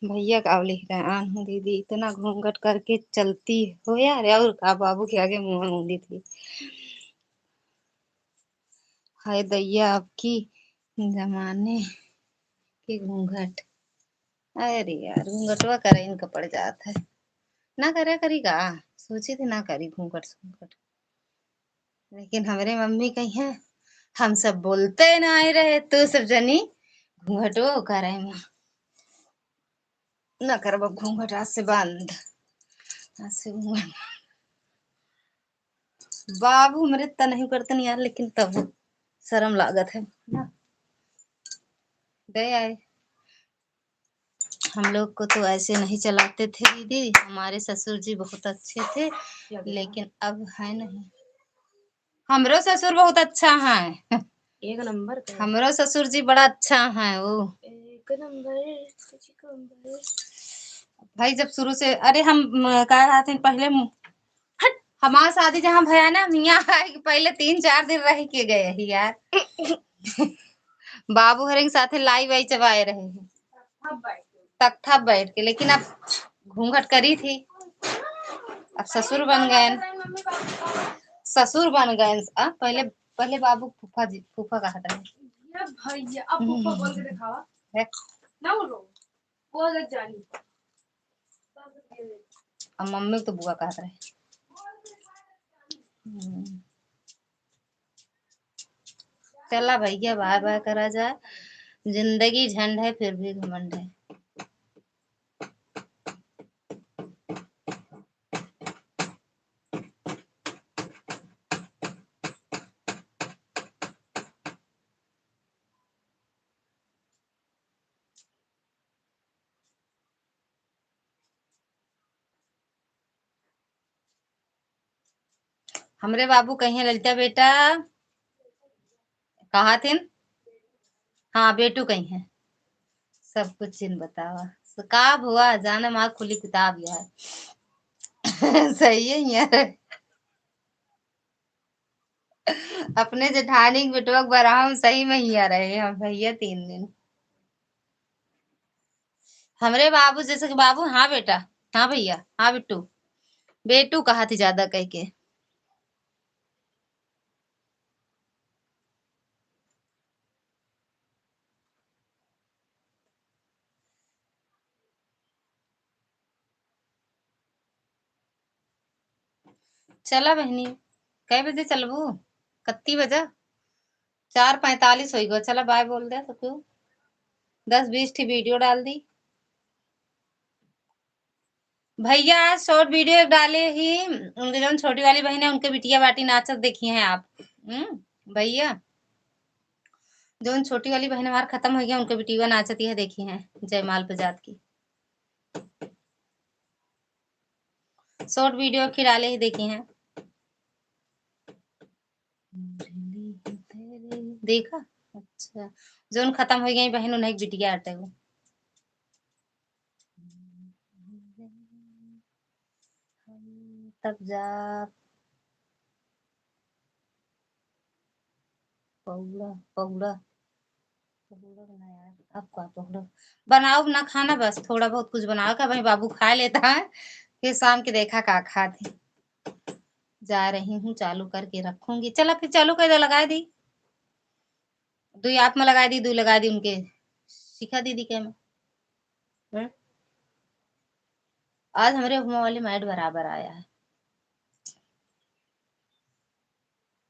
भैया का लिख रहे हैं, "आन हूँ दीदी, इतना घूंघट करके चलती हो यार, और का बाबू के आगे मुँह मूंदी थी।" हाय दैया, अब की जमाने के घूंघट। अरे यार, घूंघटवा करे इनका पड़ जात है। ना करे करी का? सोची थी ना करी घूंघट सूंघट। लेकिन हमरे मम्मी कही है, "हम सब बोलते ना आए रहे, तू सब जनी घूंघटवो करे में।" ना करब अब घूंघट, आज से बंद। आज से घूंघट। बाबू हमरे इतना नहीं करते नहीं यार, लेकिन तब शर्म लागत है ना। गए आए। हम लोग को तो ऐसे नहीं चलाते थे दीदी, हमारे ससुर जी बहुत अच्छे थे, लेकिन अब है नहीं। हमरो ससुर बहुत अच्छा है। एक नंबर का। हमरो ससुर जी बड़ा अच्छा है वो। एक नंबर, एक नंबर। भाई जब शुरू से, अरे हम, म, कह रहा थे पहले मु-, हट, हमार शादी जहाँ भया ना, मियाँ आए के पहले तीन चार दिन रह के गए ही यार। बाबू हरे के साथे लाई वाई चबाए रहे हैं। तख्ता बैठ के, लेकिन अब घूंघट करी थी, अब ससुर बन गए, ससुर बन गए। आ, पहले, पहले बाबू फूफा जी, फूफा कहत रहे। ये भैया, अब फूफा बोल के दिखावा। है। ना बोलो, बोल दे जानी। अब मम्मी तो बुआ कहत रहे। हम्म। चला भैया, बाय बाय करा जाए। जिंदगी झंड है, फिर भी घमंड है। हमरे बाबू कहिए, ललिता बेटा, कहा थिन? हाँ, बेटू कहिए। सब कुछ जिन बतावा। तो का हुआ, जाने माँ खुली किताब यार। सही है यार। अपने जेठानी के बेटवा के बराम सही में हिया रहे हम भैया तीन दिन। हमरे बाबू जैसे कि बाबू, हाँ बेटा, हाँ भैया, हाँ बिट्टू, बेटू कहा थी ज्यादा कह के। चला बहनी, कै बजे चलबू? कत्ती बजा? चार पैंतालीस होइ गो। चला बाय बोल दे तो क्यों दस बीस ठी वीडियो डाल दी। भैया आज शॉर्ट वीडियो एक डाले ही, उनके जौन छोटी वाली बहन है उनके बिटिया बाटी नाचत देखी हैं आप। हम्म, भैया जौन छोटी वाली बहन हमार खत्म हो गया, उनके बिटिया नाचत यह देखी हैं जयमाल पे जात की। शॉर्ट वीडियो खिरा ले ही देखी हैं। देखा? अच्छा, जौन खत्म हो गई बहन, उन्हें एक बिटिया आटे वो। हम तब जा पौड़ा, पौड़ा, पौड़ा ना यार, अब का पौड़ा? बनाओ ना खाना, बस थोड़ा बहुत कुछ बनाओ का भाई, बाबू खा लेता है, फिर शाम के देखा का खात है। जा रही हूँ, चालू करके रखूंगी। चला फिर चालू कर दे, लगा दी। दुई आप में लगा दी, दुई लगा दी उनके। शिखा दीदी के में। हम्म? आज हमरे हुआ वाले मैड बराबर आया है।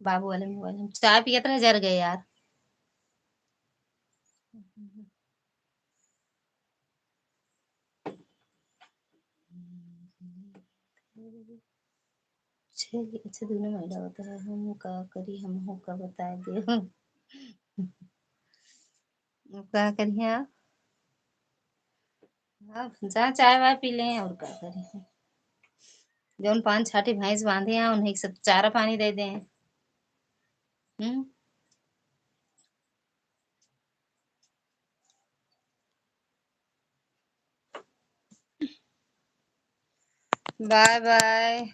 बाबू वाले मोबाइल, हम चाय पियत रहे, जर गए यार। चलिए, अच्छा, दोनों मैडम होता है, हम का करी, हम हो का बता दे। अब का करिए आप? अब जा चाय वाय पी लें और का करिए। जौन पाँच छाटी भैंस बांधे हैं, उन्हें सब चारा पानी दे दें। हम्म। Bye bye.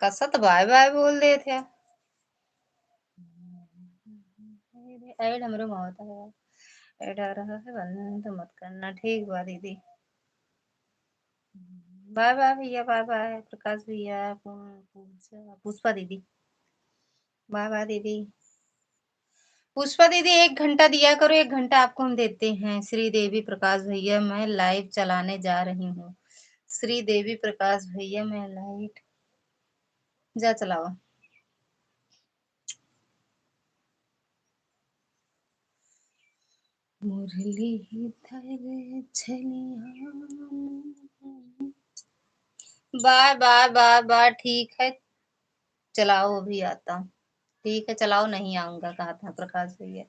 कसत बाय बाय बोल देत है। ऐड हमरो में होता है, ऐड आ रहा है, बंद मत करना। ठीक बा दीदी, बाय बाय भैया, बाय बाय प्रकाश भैया, पू-, पूजा, पुष्पा दीदी, बाय बाय दीदी। पुष्पा दीदी, एक घंटा दिया करो, एक घंटा आपको हम देते हैं। श्री देवी प्रकाश भैया, मैं लाइव चलाने जा रही हूँ। श्री देवी प्रकाश भैया, मैं लाइव, जा चलावा। मुरलीधर छलिया। बाय बाय बाय बाय, ठीक है, चलाओ, अभी आता हूँ। ठीक है, चलाओ, नहीं आऊंगा, कहा था प्रकाश भैया।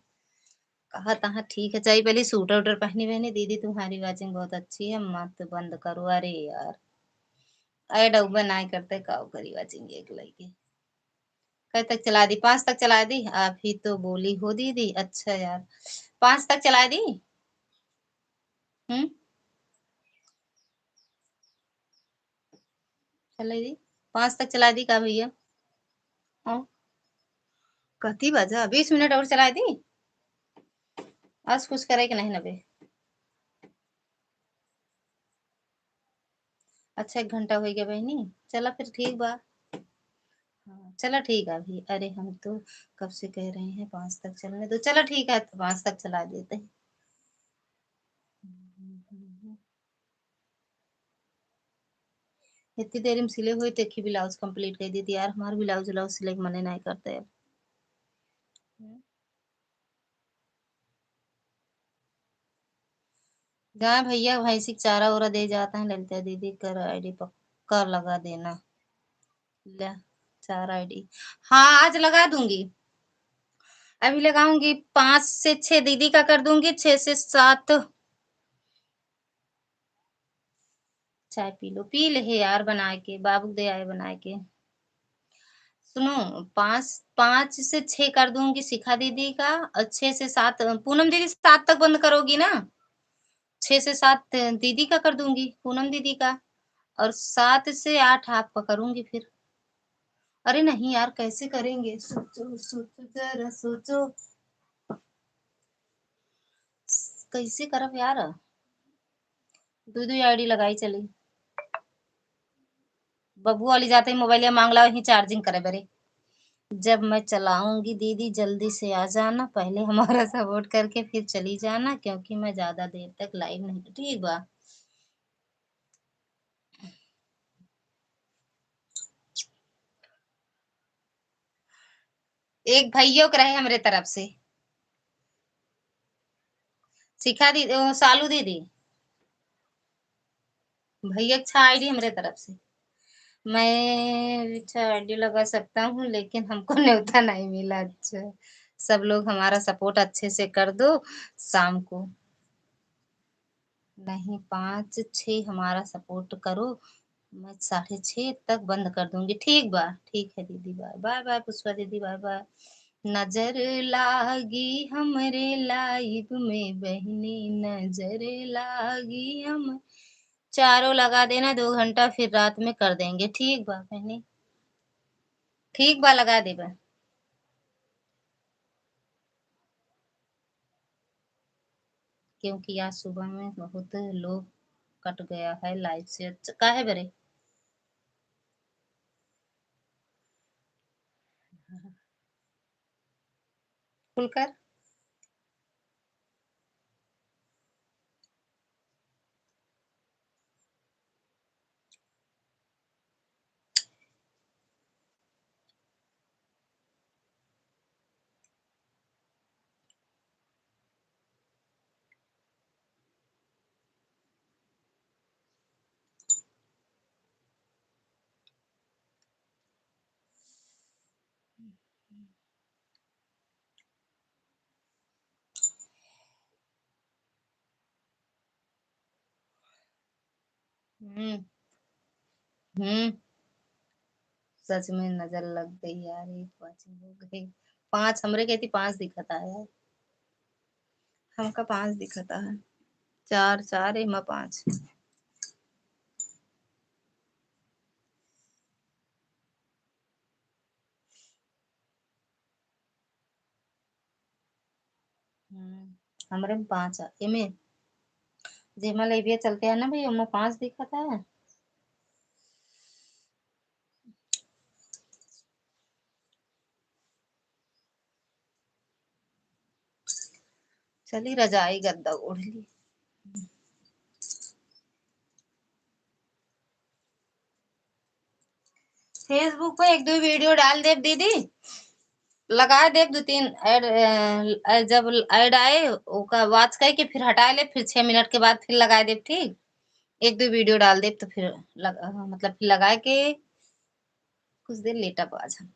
कहा था, ठीक है, चाहिए पहले सूटर उटर पहनी बहनी। दीदी तुम्हारी वाचिंग बहुत अच्छी है, मत बंद करो। अरे यार, ऐड उबे ना करते, का करी वाचिंग एक लगी। कै तक चला दी? पाँच तक चला दी? आप ही तो बोली हो दीदी। अच्छा यार, पाँच तक चला दी? हम्म, चला दी, पाँच तक चला दी का भैया? हाँ, कती बजा? बीस मिनट और चला दी? आज कुछ करे के नहीं नबे। अच्छा, एक घंटा होइ गया बहनी, चला फिर ठीक बा। हाँ, चला ठीक है अभी। अरे, हम तो कब से कह रहे हैं पाँच तक चलने दो। चला ठीक है, तो पाँच तक चला देते हैं। इतनी देर में सिले हुए, देखी ब्लाउज कंप्लीट कर दी थी यार। हमार ब्लाउज व्लाउज सिले के मने नहीं करते अब। हम्म। गाय भैया भैंसी के चारा ओरा दे जाता है ललिता दीदी, कर आईडी पक्का लगा देना। ले, चारा आईडी, हाँ, आज लगा दूंगी, अभी लगाऊंगी। पाँच से छः दीदी का कर दूंगी, छः से सात। चाय पी लो, पी ले हे यार, बना के, बाबू दे आए बना के। सुनो, पाँच, पाँच से छह कर दूंगी शिखा दीदी का, और छह से सात, पूनम दीदी, सात तक बंद करोगी ना? छह से सात दीदी का कर दूंगी, पूनम दीदी का, और सात से आठ आपका करूंगी फिर। अरे नहीं यार, कैसे करेंगे? सोचो, सोचो, जरा सोचो, कैसे करब यार? दू दू आईडी लगाई चली। बबुआ वाली जाते ही मोबाइलिया मांग लावे ही चार्जिंग करे बरे। जब मैं चलाऊंगी दीदी, जल्दी से आ जाना, पहले हमारा सपोर्ट करके फिर चली जाना, क्योंकि मैं ज्यादा देर तक लाइव नहीं। ठीक बा। एक भैया के रहे हमरे तरफ से। शिखा दी, ओ, सालू दीदी, भैया के छह आईडी हमरे तरफ से। मैं छह आईडी लगा सकता हूँ, लेकिन हमको न्योता नहीं मिला। अच्छा, सब लोग हमारा सपोर्ट अच्छे से कर दो शाम को। नहीं, पाँच छः हमारा सपोर्ट करो, मैं साढ़े छः तक बंद कर दूंगी। ठीक बा, ठीक है दीदी, बाय बाय। बाय पुष्पा दीदी, बाय बाय। नजर लागी हमरे लाइव में बहिनी, नजर लागी हम। चारों लगा देना, दो घंटा फिर रात में कर देंगे। ठीक बा बहिनी, ठीक बा, लगा देबा। क्योंकि आज सुबह में बहुत लो कट गया है लाइव से। अच्छा, काहे बरे? खुलकर। हम्म। हम्म। सच में नजर लग गई यार, एक पाँच हो गई। पाँच हमरे कहती, पाँच दिखता है यार। हमका पाँच दिखता है। चार, चार, एमा पाँच। हम्म, हमरे में पाँच है। एमे जेमा लेबिया चलते हैं ना भैया, ओमा पाँच दिखता है। चली रजाई गद्दा ओढ़ ली। Facebook पे एक दो वीडियो डाल देब दीदी, लगा देब दो तीन ऐड, अ, जब ऐड आए ओका वॉच करके फिर हटा ले, फिर छह मिनट के बाद फिर लगा देब, ठीक? एक दो वीडियो डाल देब तो फिर लग-, मतलब फिर लगा के कुछ देर लेटब आज हम।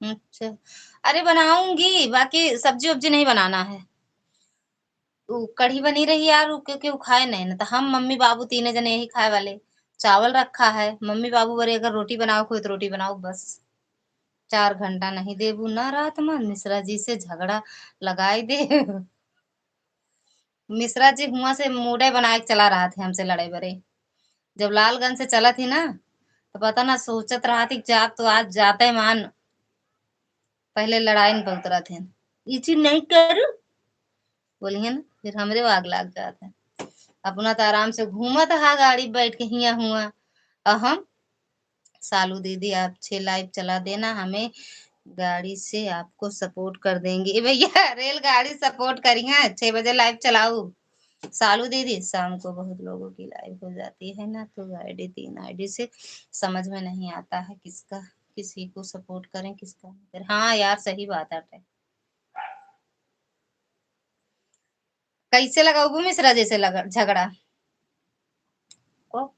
अच्छा, अरे बनाऊंगी, बाकी सब्जी उब्जी नहीं बनाना है। उ कढ़ी बनी रही यार, उ क्योंकि उ खाए नहीं ना, तो हम मम्मी बाबू तीने जने यही खाए वाले। चावल रखा है, मम्मी बाबू बोले अगर रोटी बनाओ कोई तो रोटी बनाओ बस। चार घंटा नहीं देबू ना रात में, मिश्रा जी से झगड़ा लगाई दे। मिश्रा जी हुआं से मूडे बनाए के चला रहा थे हमसे लड़े बरे। जब लालगंज से चलत ही ना, तो पता ना सोचत रहा थी कि जा तो आज जाते मान पहले लड़ाई में उतरत हैं, "ई चीज नहीं करू," बोली है ना, फिर हमरे आग लाग जात है। अपना तो आराम से घूमत हा गाड़ी बैठ के हिया हुआ, और हम, "सालू दीदी, आप छे लाइव चला देना, हमें गाड़ी से आपको सपोर्ट कर देंगे।" ए भैया, रेलगाड़ी सपोर्ट करिहा, छह बजे लाइव चलाऊ। सालू दीदी, शाम को बहुत लोगों की लाइव हो जाती है ना, तो आईडी, तीन आईडी से समझ में नहीं आता है किसका, किसी को सपोर्ट करें, किसका नहीं करें। हाँ यार, सही बात है। कैसे लगाऊ मिश्रा जैसे लग-, झगड़ा? को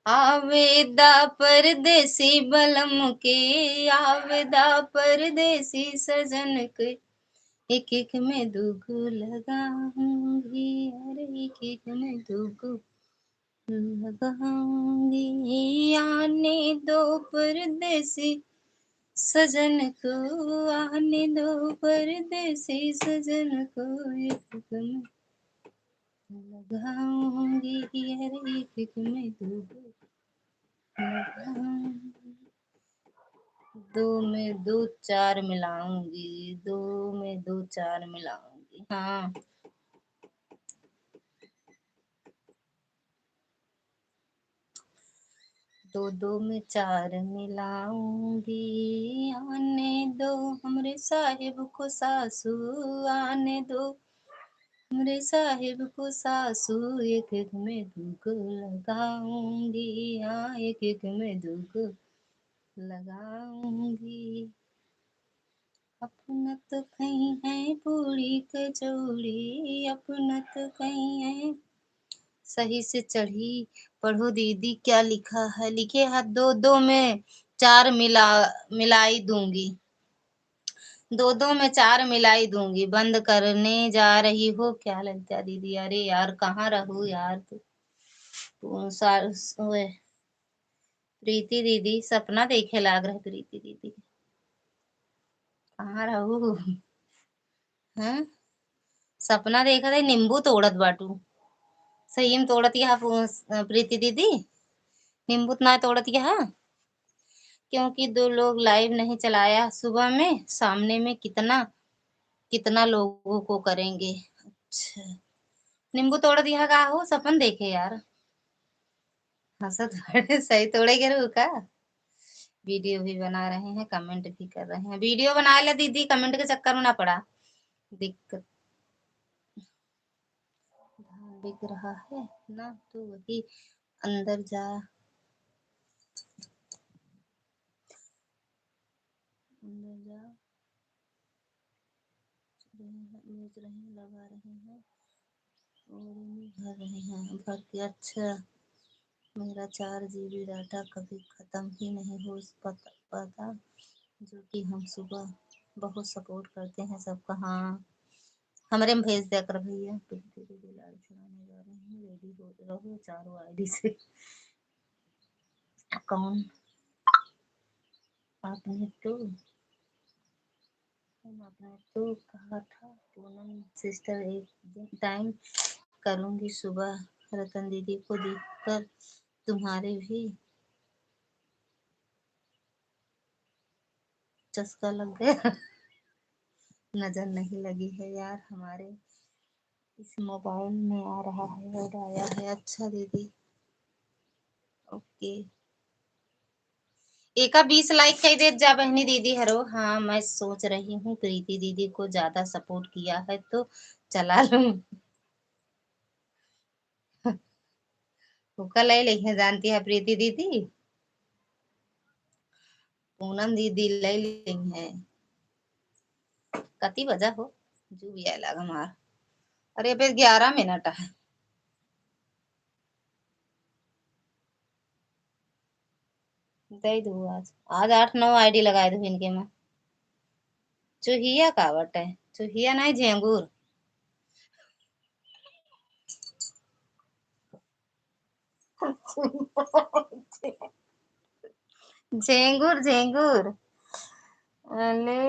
आवेदा परदेसी बलम के, आवेदा परदेसी सजन के, एक एक में दो गो लगाऊंगी, अरे एक एक में दो गो लगाऊंगी। आने दो परदेसी सजन को, आने दो परदेसी सजन को, एक एक में लगाऊंगी, अरे एक एक में दो गो लगाऊंगी। दो में दो चार मिलाऊंगी, दो में दो चार मिलाऊंगी। हाँ, दो दो में चार मिलाऊंगी। आने दो हमरे साहिब को सासू, आने दो हमरे साहिब को सासू, एक एक में दो गो लगाऊंगी, हाँ, एक एक में दो गो लगाऊंगी। अपना तो कहीं है पूड़ी कचौड़ी, अपना तो कहीं है। सही से चढ़ी, पढ़ो दीदी, क्या लिखा है? लिखे है दो दो में चार मिला, मिलाई दूंगी, दो दो में चार मिलाई दूंगी। बंद करने जा रही हो क्या ललिता दीदी? अरे यार, कहाँ रहू यार तू? तू सा-, ओए, प्रीति दीदी, सपना देखे लाग रहे प्रीति दीदी। कहाँ रहू? हैं? सपना देखत है, नींबू तोड़त बाटू। सही में तोड़त यहाँ पु-, प्रीति दीदी? नींबू तो ना तोड़त यहाँ? क्योंकि दो लोग live नहीं चलाया सुबह में, सामने में कितना, कितना लोगों को करेंगे। अच्छा, नींबू तोड़त यहाँ का हो? सपन देखे यार। हंसत बाड़े, सही तोड़े के रहू का? Video भी बना रहे हैं, comment भी कर रहे हैं। Video बना ले दीदी, comment के चक्कर में ना पड़ा। दिक्कत। धान बिक रहा है ना, तो वही अंदर जा, अंदर जा। रहे हैं, बेच रहे हैं, लगा रहे हैं और इन्हें भर रहे हैं, भर के। अच्छा, मेरा चार GB data कभी ख़त्म ही नहीं हो पत-, पाता, जो कि हम सुबह बहुत support करते हैं सबका। हाँ, हमरे में भेज दिया कर भैया। प्रीति दीदी लाड़ी चढ़ाने जा रही हैं, ready हो रहो चारों ID से। कौन आपने तो हम आपने तो कहा था पूनम sister, एक दिन time करूँगी सुबह। रतन दीदी को देखकर तुम्हारे भी चस्का लग गया। नजर नहीं लगी है यार, हमारे इस mobile में आ रहा है और आया है। अच्छा दीदी, OK। एका बीस like कई देत जा बहनी दीदी हरो। हाँ, मैं सोच रही हूँ प्रीति दीदी को ज्यादा support किया है तो चला लूँ। ओका ले लेहे जानती है प्रीति दीदी, पूनम दीदी ले लेहे। कति बजा हो? जू भी आए लाग हमार। अरे, अबे ग्यारह मिनट है। दे दू आज। आज आठ नौ ID लगाए दू इनके में। चुहिया का बटे? चुहिया नहीं, झेंगुर। झेंगुर, झेंगुर। अले,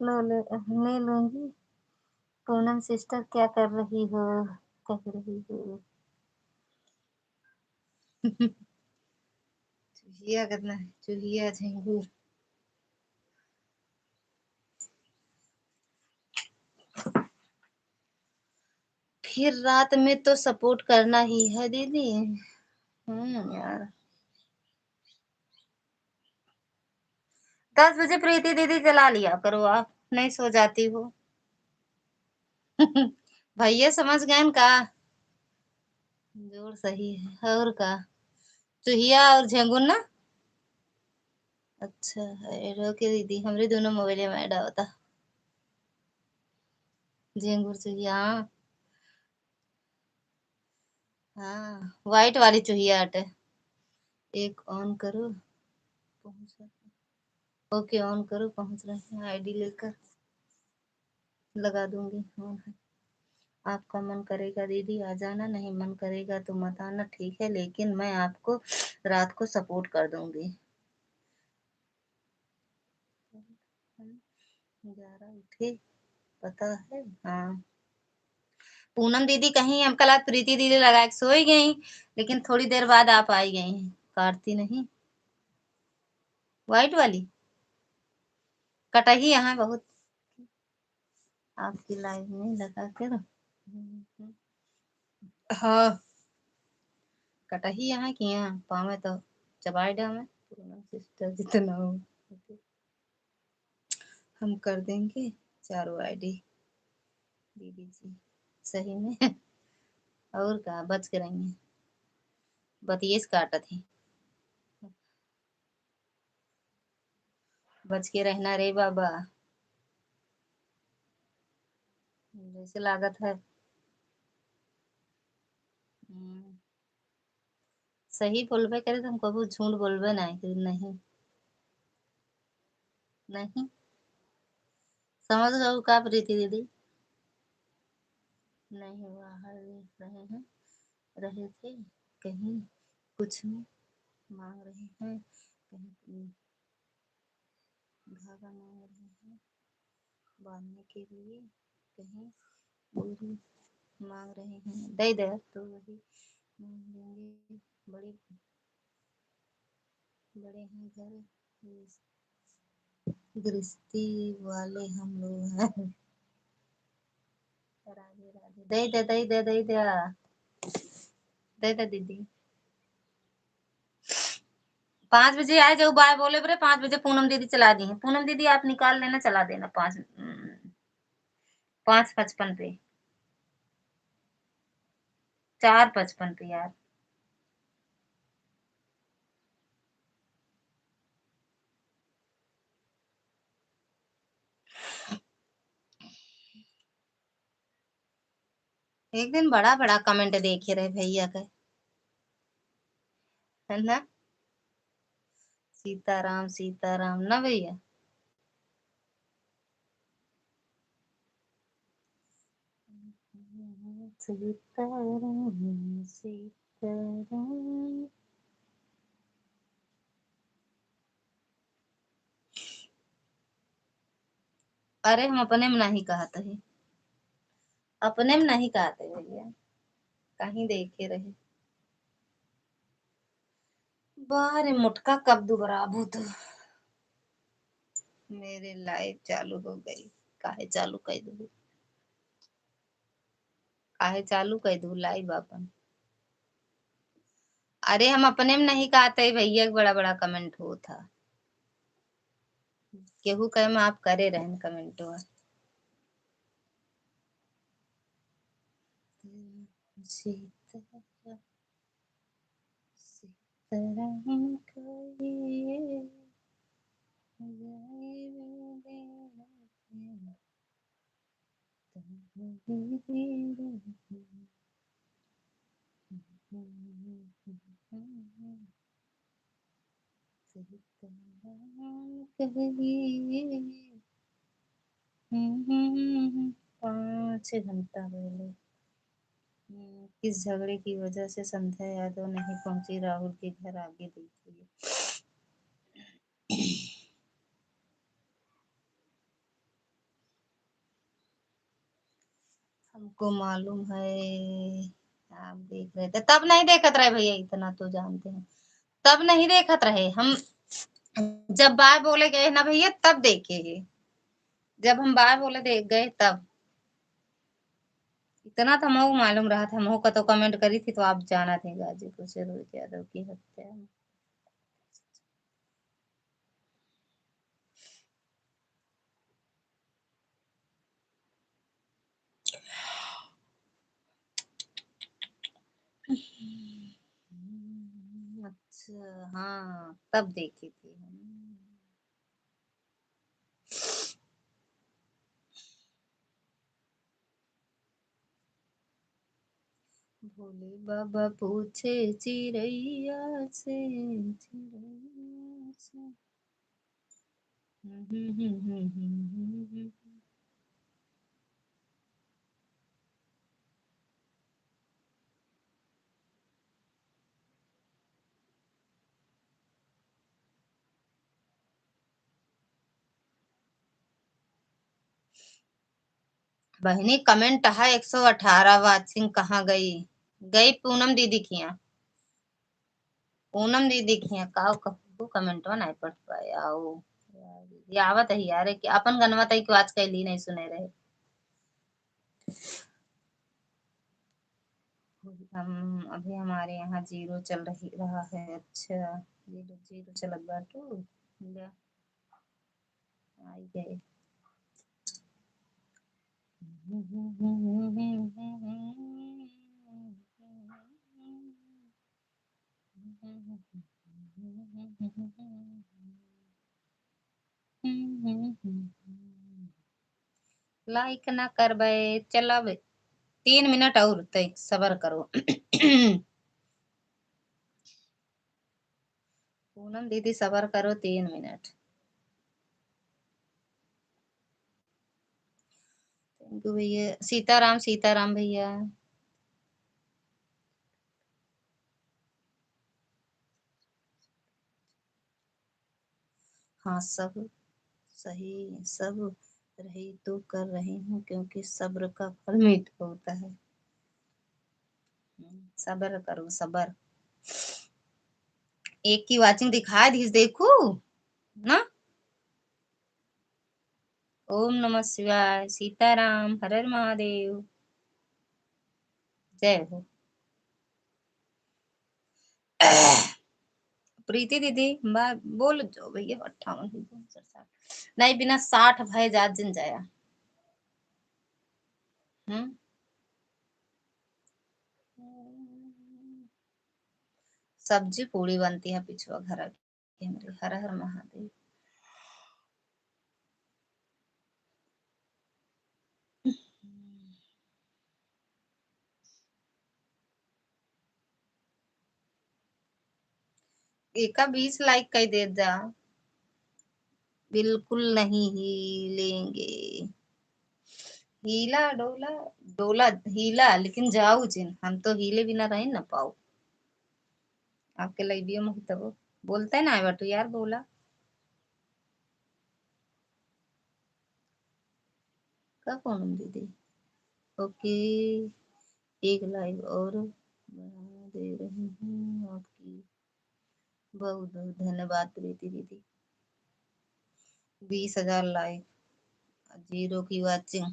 लो, ले, ले लूंगी। पूनम sister क्या कर रही हो? कर रही हो? चुहिया कितना है? चुहिया झेंगुर। फिर रात में तो support करना ही है दीदी। हम्म यार, दस बजे प्रीति दीदी चला लिया करो, आप नहीं सो जाती हो। भैया समझ गए न का? जोर सही है। और का? चुहिया और झेंगुर ना? अच्छा, add होके दीदी, हमरे दोनों mobile में add आवता। झेंगुर चुहिया, हाँ। हाँ, white वाली चुहिया आटे। एक on करो, पहुँच रहे हैं। OK, on करो, पहुँच रहे हैं ID लेकर। लगा दूंगी। हाँ, आपका मन करेगा दीदी आ जाना, नहीं मन करेगा तो मत आना, ठीक है, लेकिन मैं आपको रात को support कर दूंगी। ग्यारह उठे, पता है? हाँ। पूनम दीदी कहीं हम कल प्रीति दीदी लगा के सोई गई, लेकिन थोड़ी देर बाद आप आई गई हैं, काटती नहीं। White वाली कटही यहाँ बहुत आपकी live में लगा के रख। हाँ, कटही यहाँ की यहाँ पावे तो चबाई डावे। पूनम sister जितना हो। हम कर देंगे चारों ID दीदी जी, सही में। और का, बच के रहिए, बतिये से काटत ही, बच के रहना रे बाबा। जैसे लागत है, हम्म। सही बोलबे करे तो हम कबू झूठ बोलबे नहीं करी, नहीं, नहीं। समझ गऊ का प्रीति दीदी? नहीं, बाहर रहे हैं, रहे थे, कहीं कुछ में मांग रहे हैं, कहीं धागा मांग रहे हैं बांधने के लिए, कहीं बोरी मांग रहे हैं, दे दे तो वही मांग लेंगे। बड़े, बड़े हैं घर, गृहस्थी वाले हम लोग हैं। राधे राधे। दे दे, दे दे, दे दे। दे दे दीदी। पाँच बजे आ जाओ, बाय बोले बरे, पाँच बजे पूनम दीदी चला दी हैं। पूनम दीदी आप निकाल लेना, चला देना पाँच, हम्म, पाँच पचपन पे, चार पचपन पे यार। एक दिन बड़ा बड़ा comment देखे रहे भैया के, है ना? सीताराम सीताराम ना भैया। सीताराम सीताराम। अरे हम अपने में नहीं कहत ही, अपने में नहीं कहत ही भैया, कहीं देखे रहे। बारे मोटका कब दुबराबू तो। मेरे live चालू हो गई, काहे चालू कर दू, काहे चालू कर दू live अपन? अरे हम अपने में नहीं कहते भैया, बड़ा बड़ा comment होत है। केहू कहे माफ करे रहन comment हुआ। सीताराम कहे जाए। पाँच घंटा पहले, हम्म, किस झगड़े की वजह से संध्या यादव नहीं पहुंची राहुल के घर, आगे देखिए। हमको मालूम है, आप देख रहे थे, तब नहीं देखत रहे भैया, इतना तो जानते हैं, तब नहीं देखत रहे हम। जब बाय बोले गए ना भैया, तब देखे हैं, जब हम बाय बोले दे गए तब। इतना तो हमको मालूम रहा था, हमको कतो comment करी थी तो आप जाना थे गाजीपुर से रोहित यादव की हत्या। अच्छा, हाँ, तब देखी थी हम। भोले बाबा पूछे चिरैया से, चिरैया से। बहिनी, comment है एक सौ अठारह watching कहाँ गई? गई पूनम दीदी किहाँ। पूनम दीदी किहाँ का, का, वो commentवा नहीं पढ़ पाए। आओ, ये आवत है यार, कि अपन गनवा तई के watch कैली नहीं सुने रहे। हम, अभी हमारे यहाँ zero चल रही, रहा है। अच्छा, zero, zero चलत बाटू। ले, आई गए। Like ना करबे, चलब तीन minute और तय सबर करो। पूनम दीदी सबर करो तीन minute। Thank you भैया, सीताराम, सीताराम भैया। हाँ, सब सही, सब रही तो कर रही हूँ, क्योंकि सब्र का फल मीठा होता है। हम्म, सबर करो, सबर। एक की watching दिखा दीस, देखू ना। ओम नमः शिवाय, सीताराम, हर हर महादेव, जय हो। प्रीति दीदी, बा-, बोल जाओ भैया, अट्ठावन ही बोल, सर, साठ। नहीं, बिना साठ भय जात जिन जाया। हम्म। सब्जी पूड़ी बनती है पिछुआ घर की हमरे। हर हर महादेव। एका बीस like कई दे जा। बिल्कुल नहीं हिलेंगे। हीला डोला, डोला हीला, लेकिन जाऊ जिन। हम तो हिले बिना रह न पाऊ। आपके liveियो में तब बोलते ना है बटू यार, बोला। का पूनम दीदी? OK, एक live और बढ़ा दे रही हूँ आपकी। बहुत बहुत धन्यवाद प्रीति दीदी। बीस हजार like, zero की watching।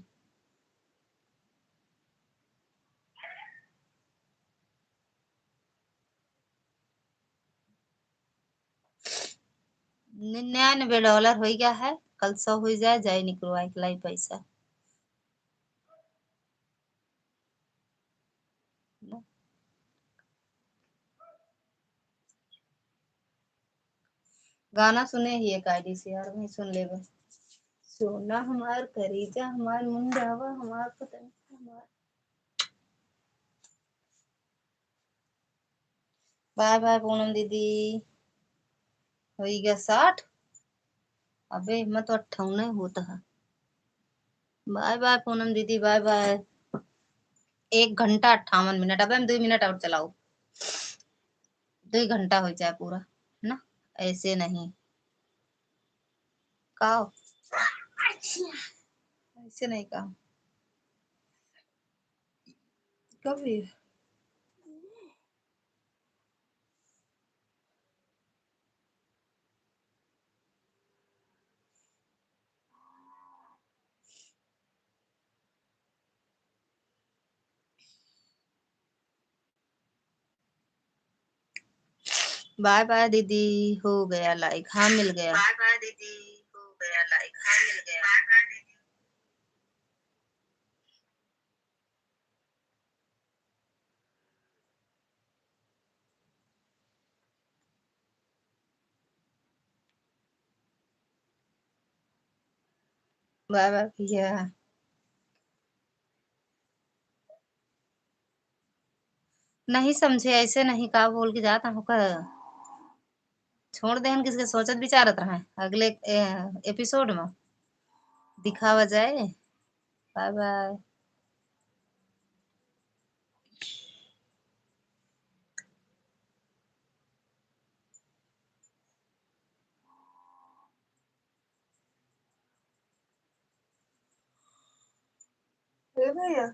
निन्यानवे dollar हो गया है, कल सौ हो जाए, जाए निकलवाए के लाई पैसा। गाना सुने ही एक ID से यार, वही सुन लेबे। सोना हमार, करेजा हमार, मुंडावा हमार, पता नहीं हमार। Bye bye पूनम दीदी। होई गया साठ। अबे, मैं तो अट्ठावन होता है। Bye bye पूनम दीदी, bye bye। एक घंटा अट्ठावन मिनट, अबे हम दो मिनट और चलाओ, दो घंटा हो जाए पूरा ना, ऐसे नहीं का, ऐसे नहीं का। कभी Bye bye दीदी, हो गया like, हाँ मिल गया। Bye bye दीदी, हो गया like, हाँ मिल गया। Bye bye भैया। नहीं समझे, ऐसे नहीं का बोल के जाता हूँ का? छोड़ देहन किसके सोचत विचारत रहे। अगले, ए, episode में दिखावा जाए। Bye bye। ए भैया,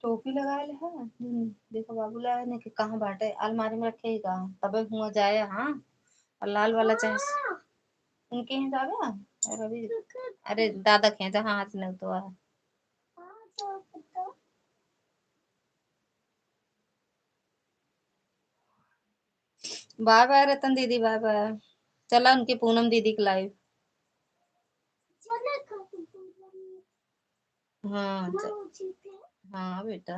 टोपी लगाए ले है। हम्म, देखो बाबूला ने कि कहाँ बाटे, अलमारी में रखे ही कहाँ, तबे हुआ जाए। हाँ, और लाल वाला चाहे। उनके यहाँ जावे। और अभी, अरे दादा के यहाँ जा, हाँ, आज नहीं तो आ। बाय बाय रतन दीदी, बाय बाय। चला उनके पूनम दीदी के लाइव। हाँ, च-, हाँ बेटा,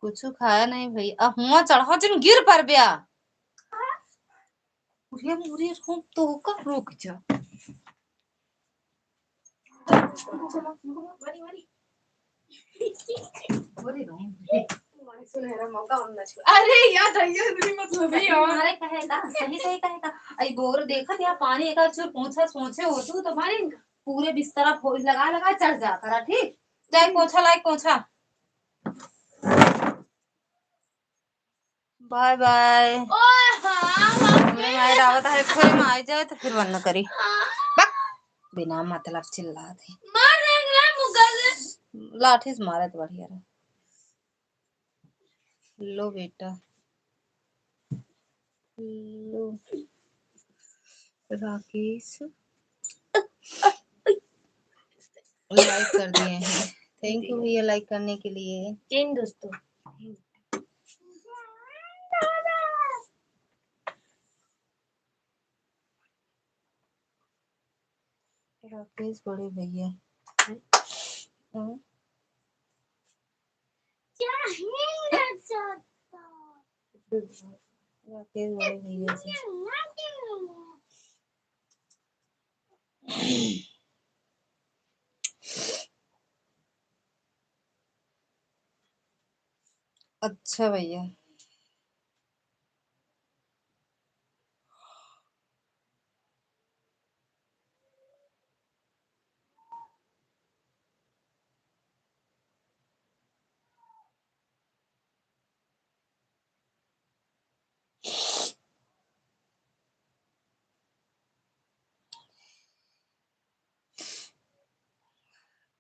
कुछ खाया नहीं भाई। अब हुआ चढ़ा जिन गिर पर ब्या। उरे मुरे, रुक तो, का रुक जा। अरे यार, भैया, नहीं मतलब है यार। मारे कहे था, सही सही कहे था। आई बोर देखत या पानी एक आध चूर पोंछा सोचे हो तू तो मारे पूरे बिस्तरा फो-, लगा लगा चढ़ जाता रहा, ठीक? जाए पोंछा लाए पोंछा। Bye bye. ओए हाँ, बाप रे। हमरे माई डावत है, खोई में आई जाए तो फिर बंद करी। हाँ। बक, बिना मतलब चिल्लात है। मार देंगे मुगल। लाठी से मारत बढ़िया रहे। लो बेटा, लो। राकेश लाइक कर दिए हैं। थैंक यू भैया लाइक करने के लिए। जय हिंद दोस्तों। राकेश बड़े भैया। हम्म। राकेश बड़े भैया जी। अच्छा भैया।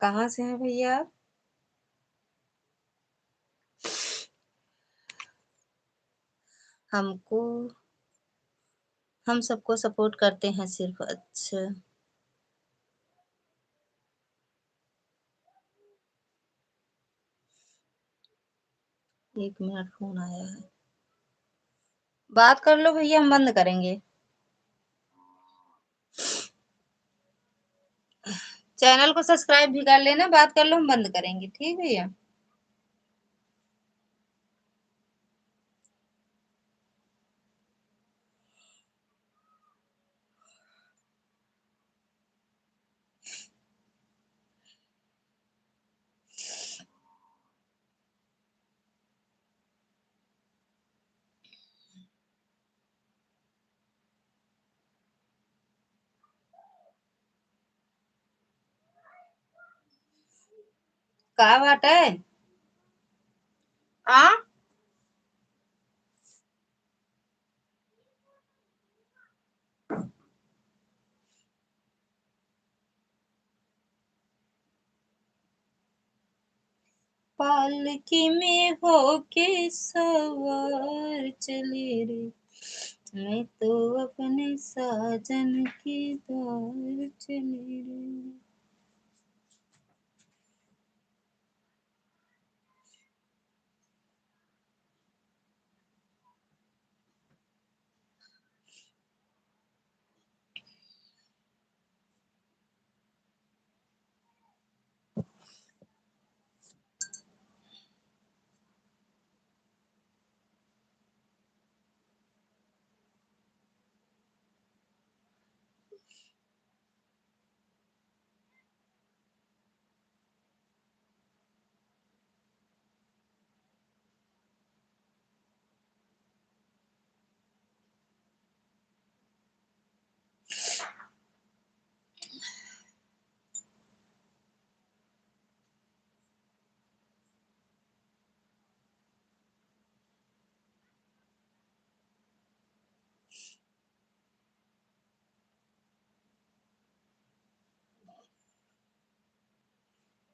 कहाँ से हैं भैया आप? हमको, हम सबको सपोर्ट करते हैं सिर्फ। अच्छा, एक मिनट, फोन आया है, बात कर लो भैया, हम बंद करेंगे। चैनल को सब्सक्राइब भी कर लेना, बात कर लो, हम बंद करेंगे, ठीक भैया? का बाटे? आ? पालकी में होके सवार चले रे, मैं तो अपने साजन के द्वार चले रे।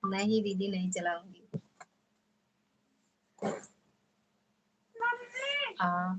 नहीं दीदी, नहीं चलाऊंगी। आ,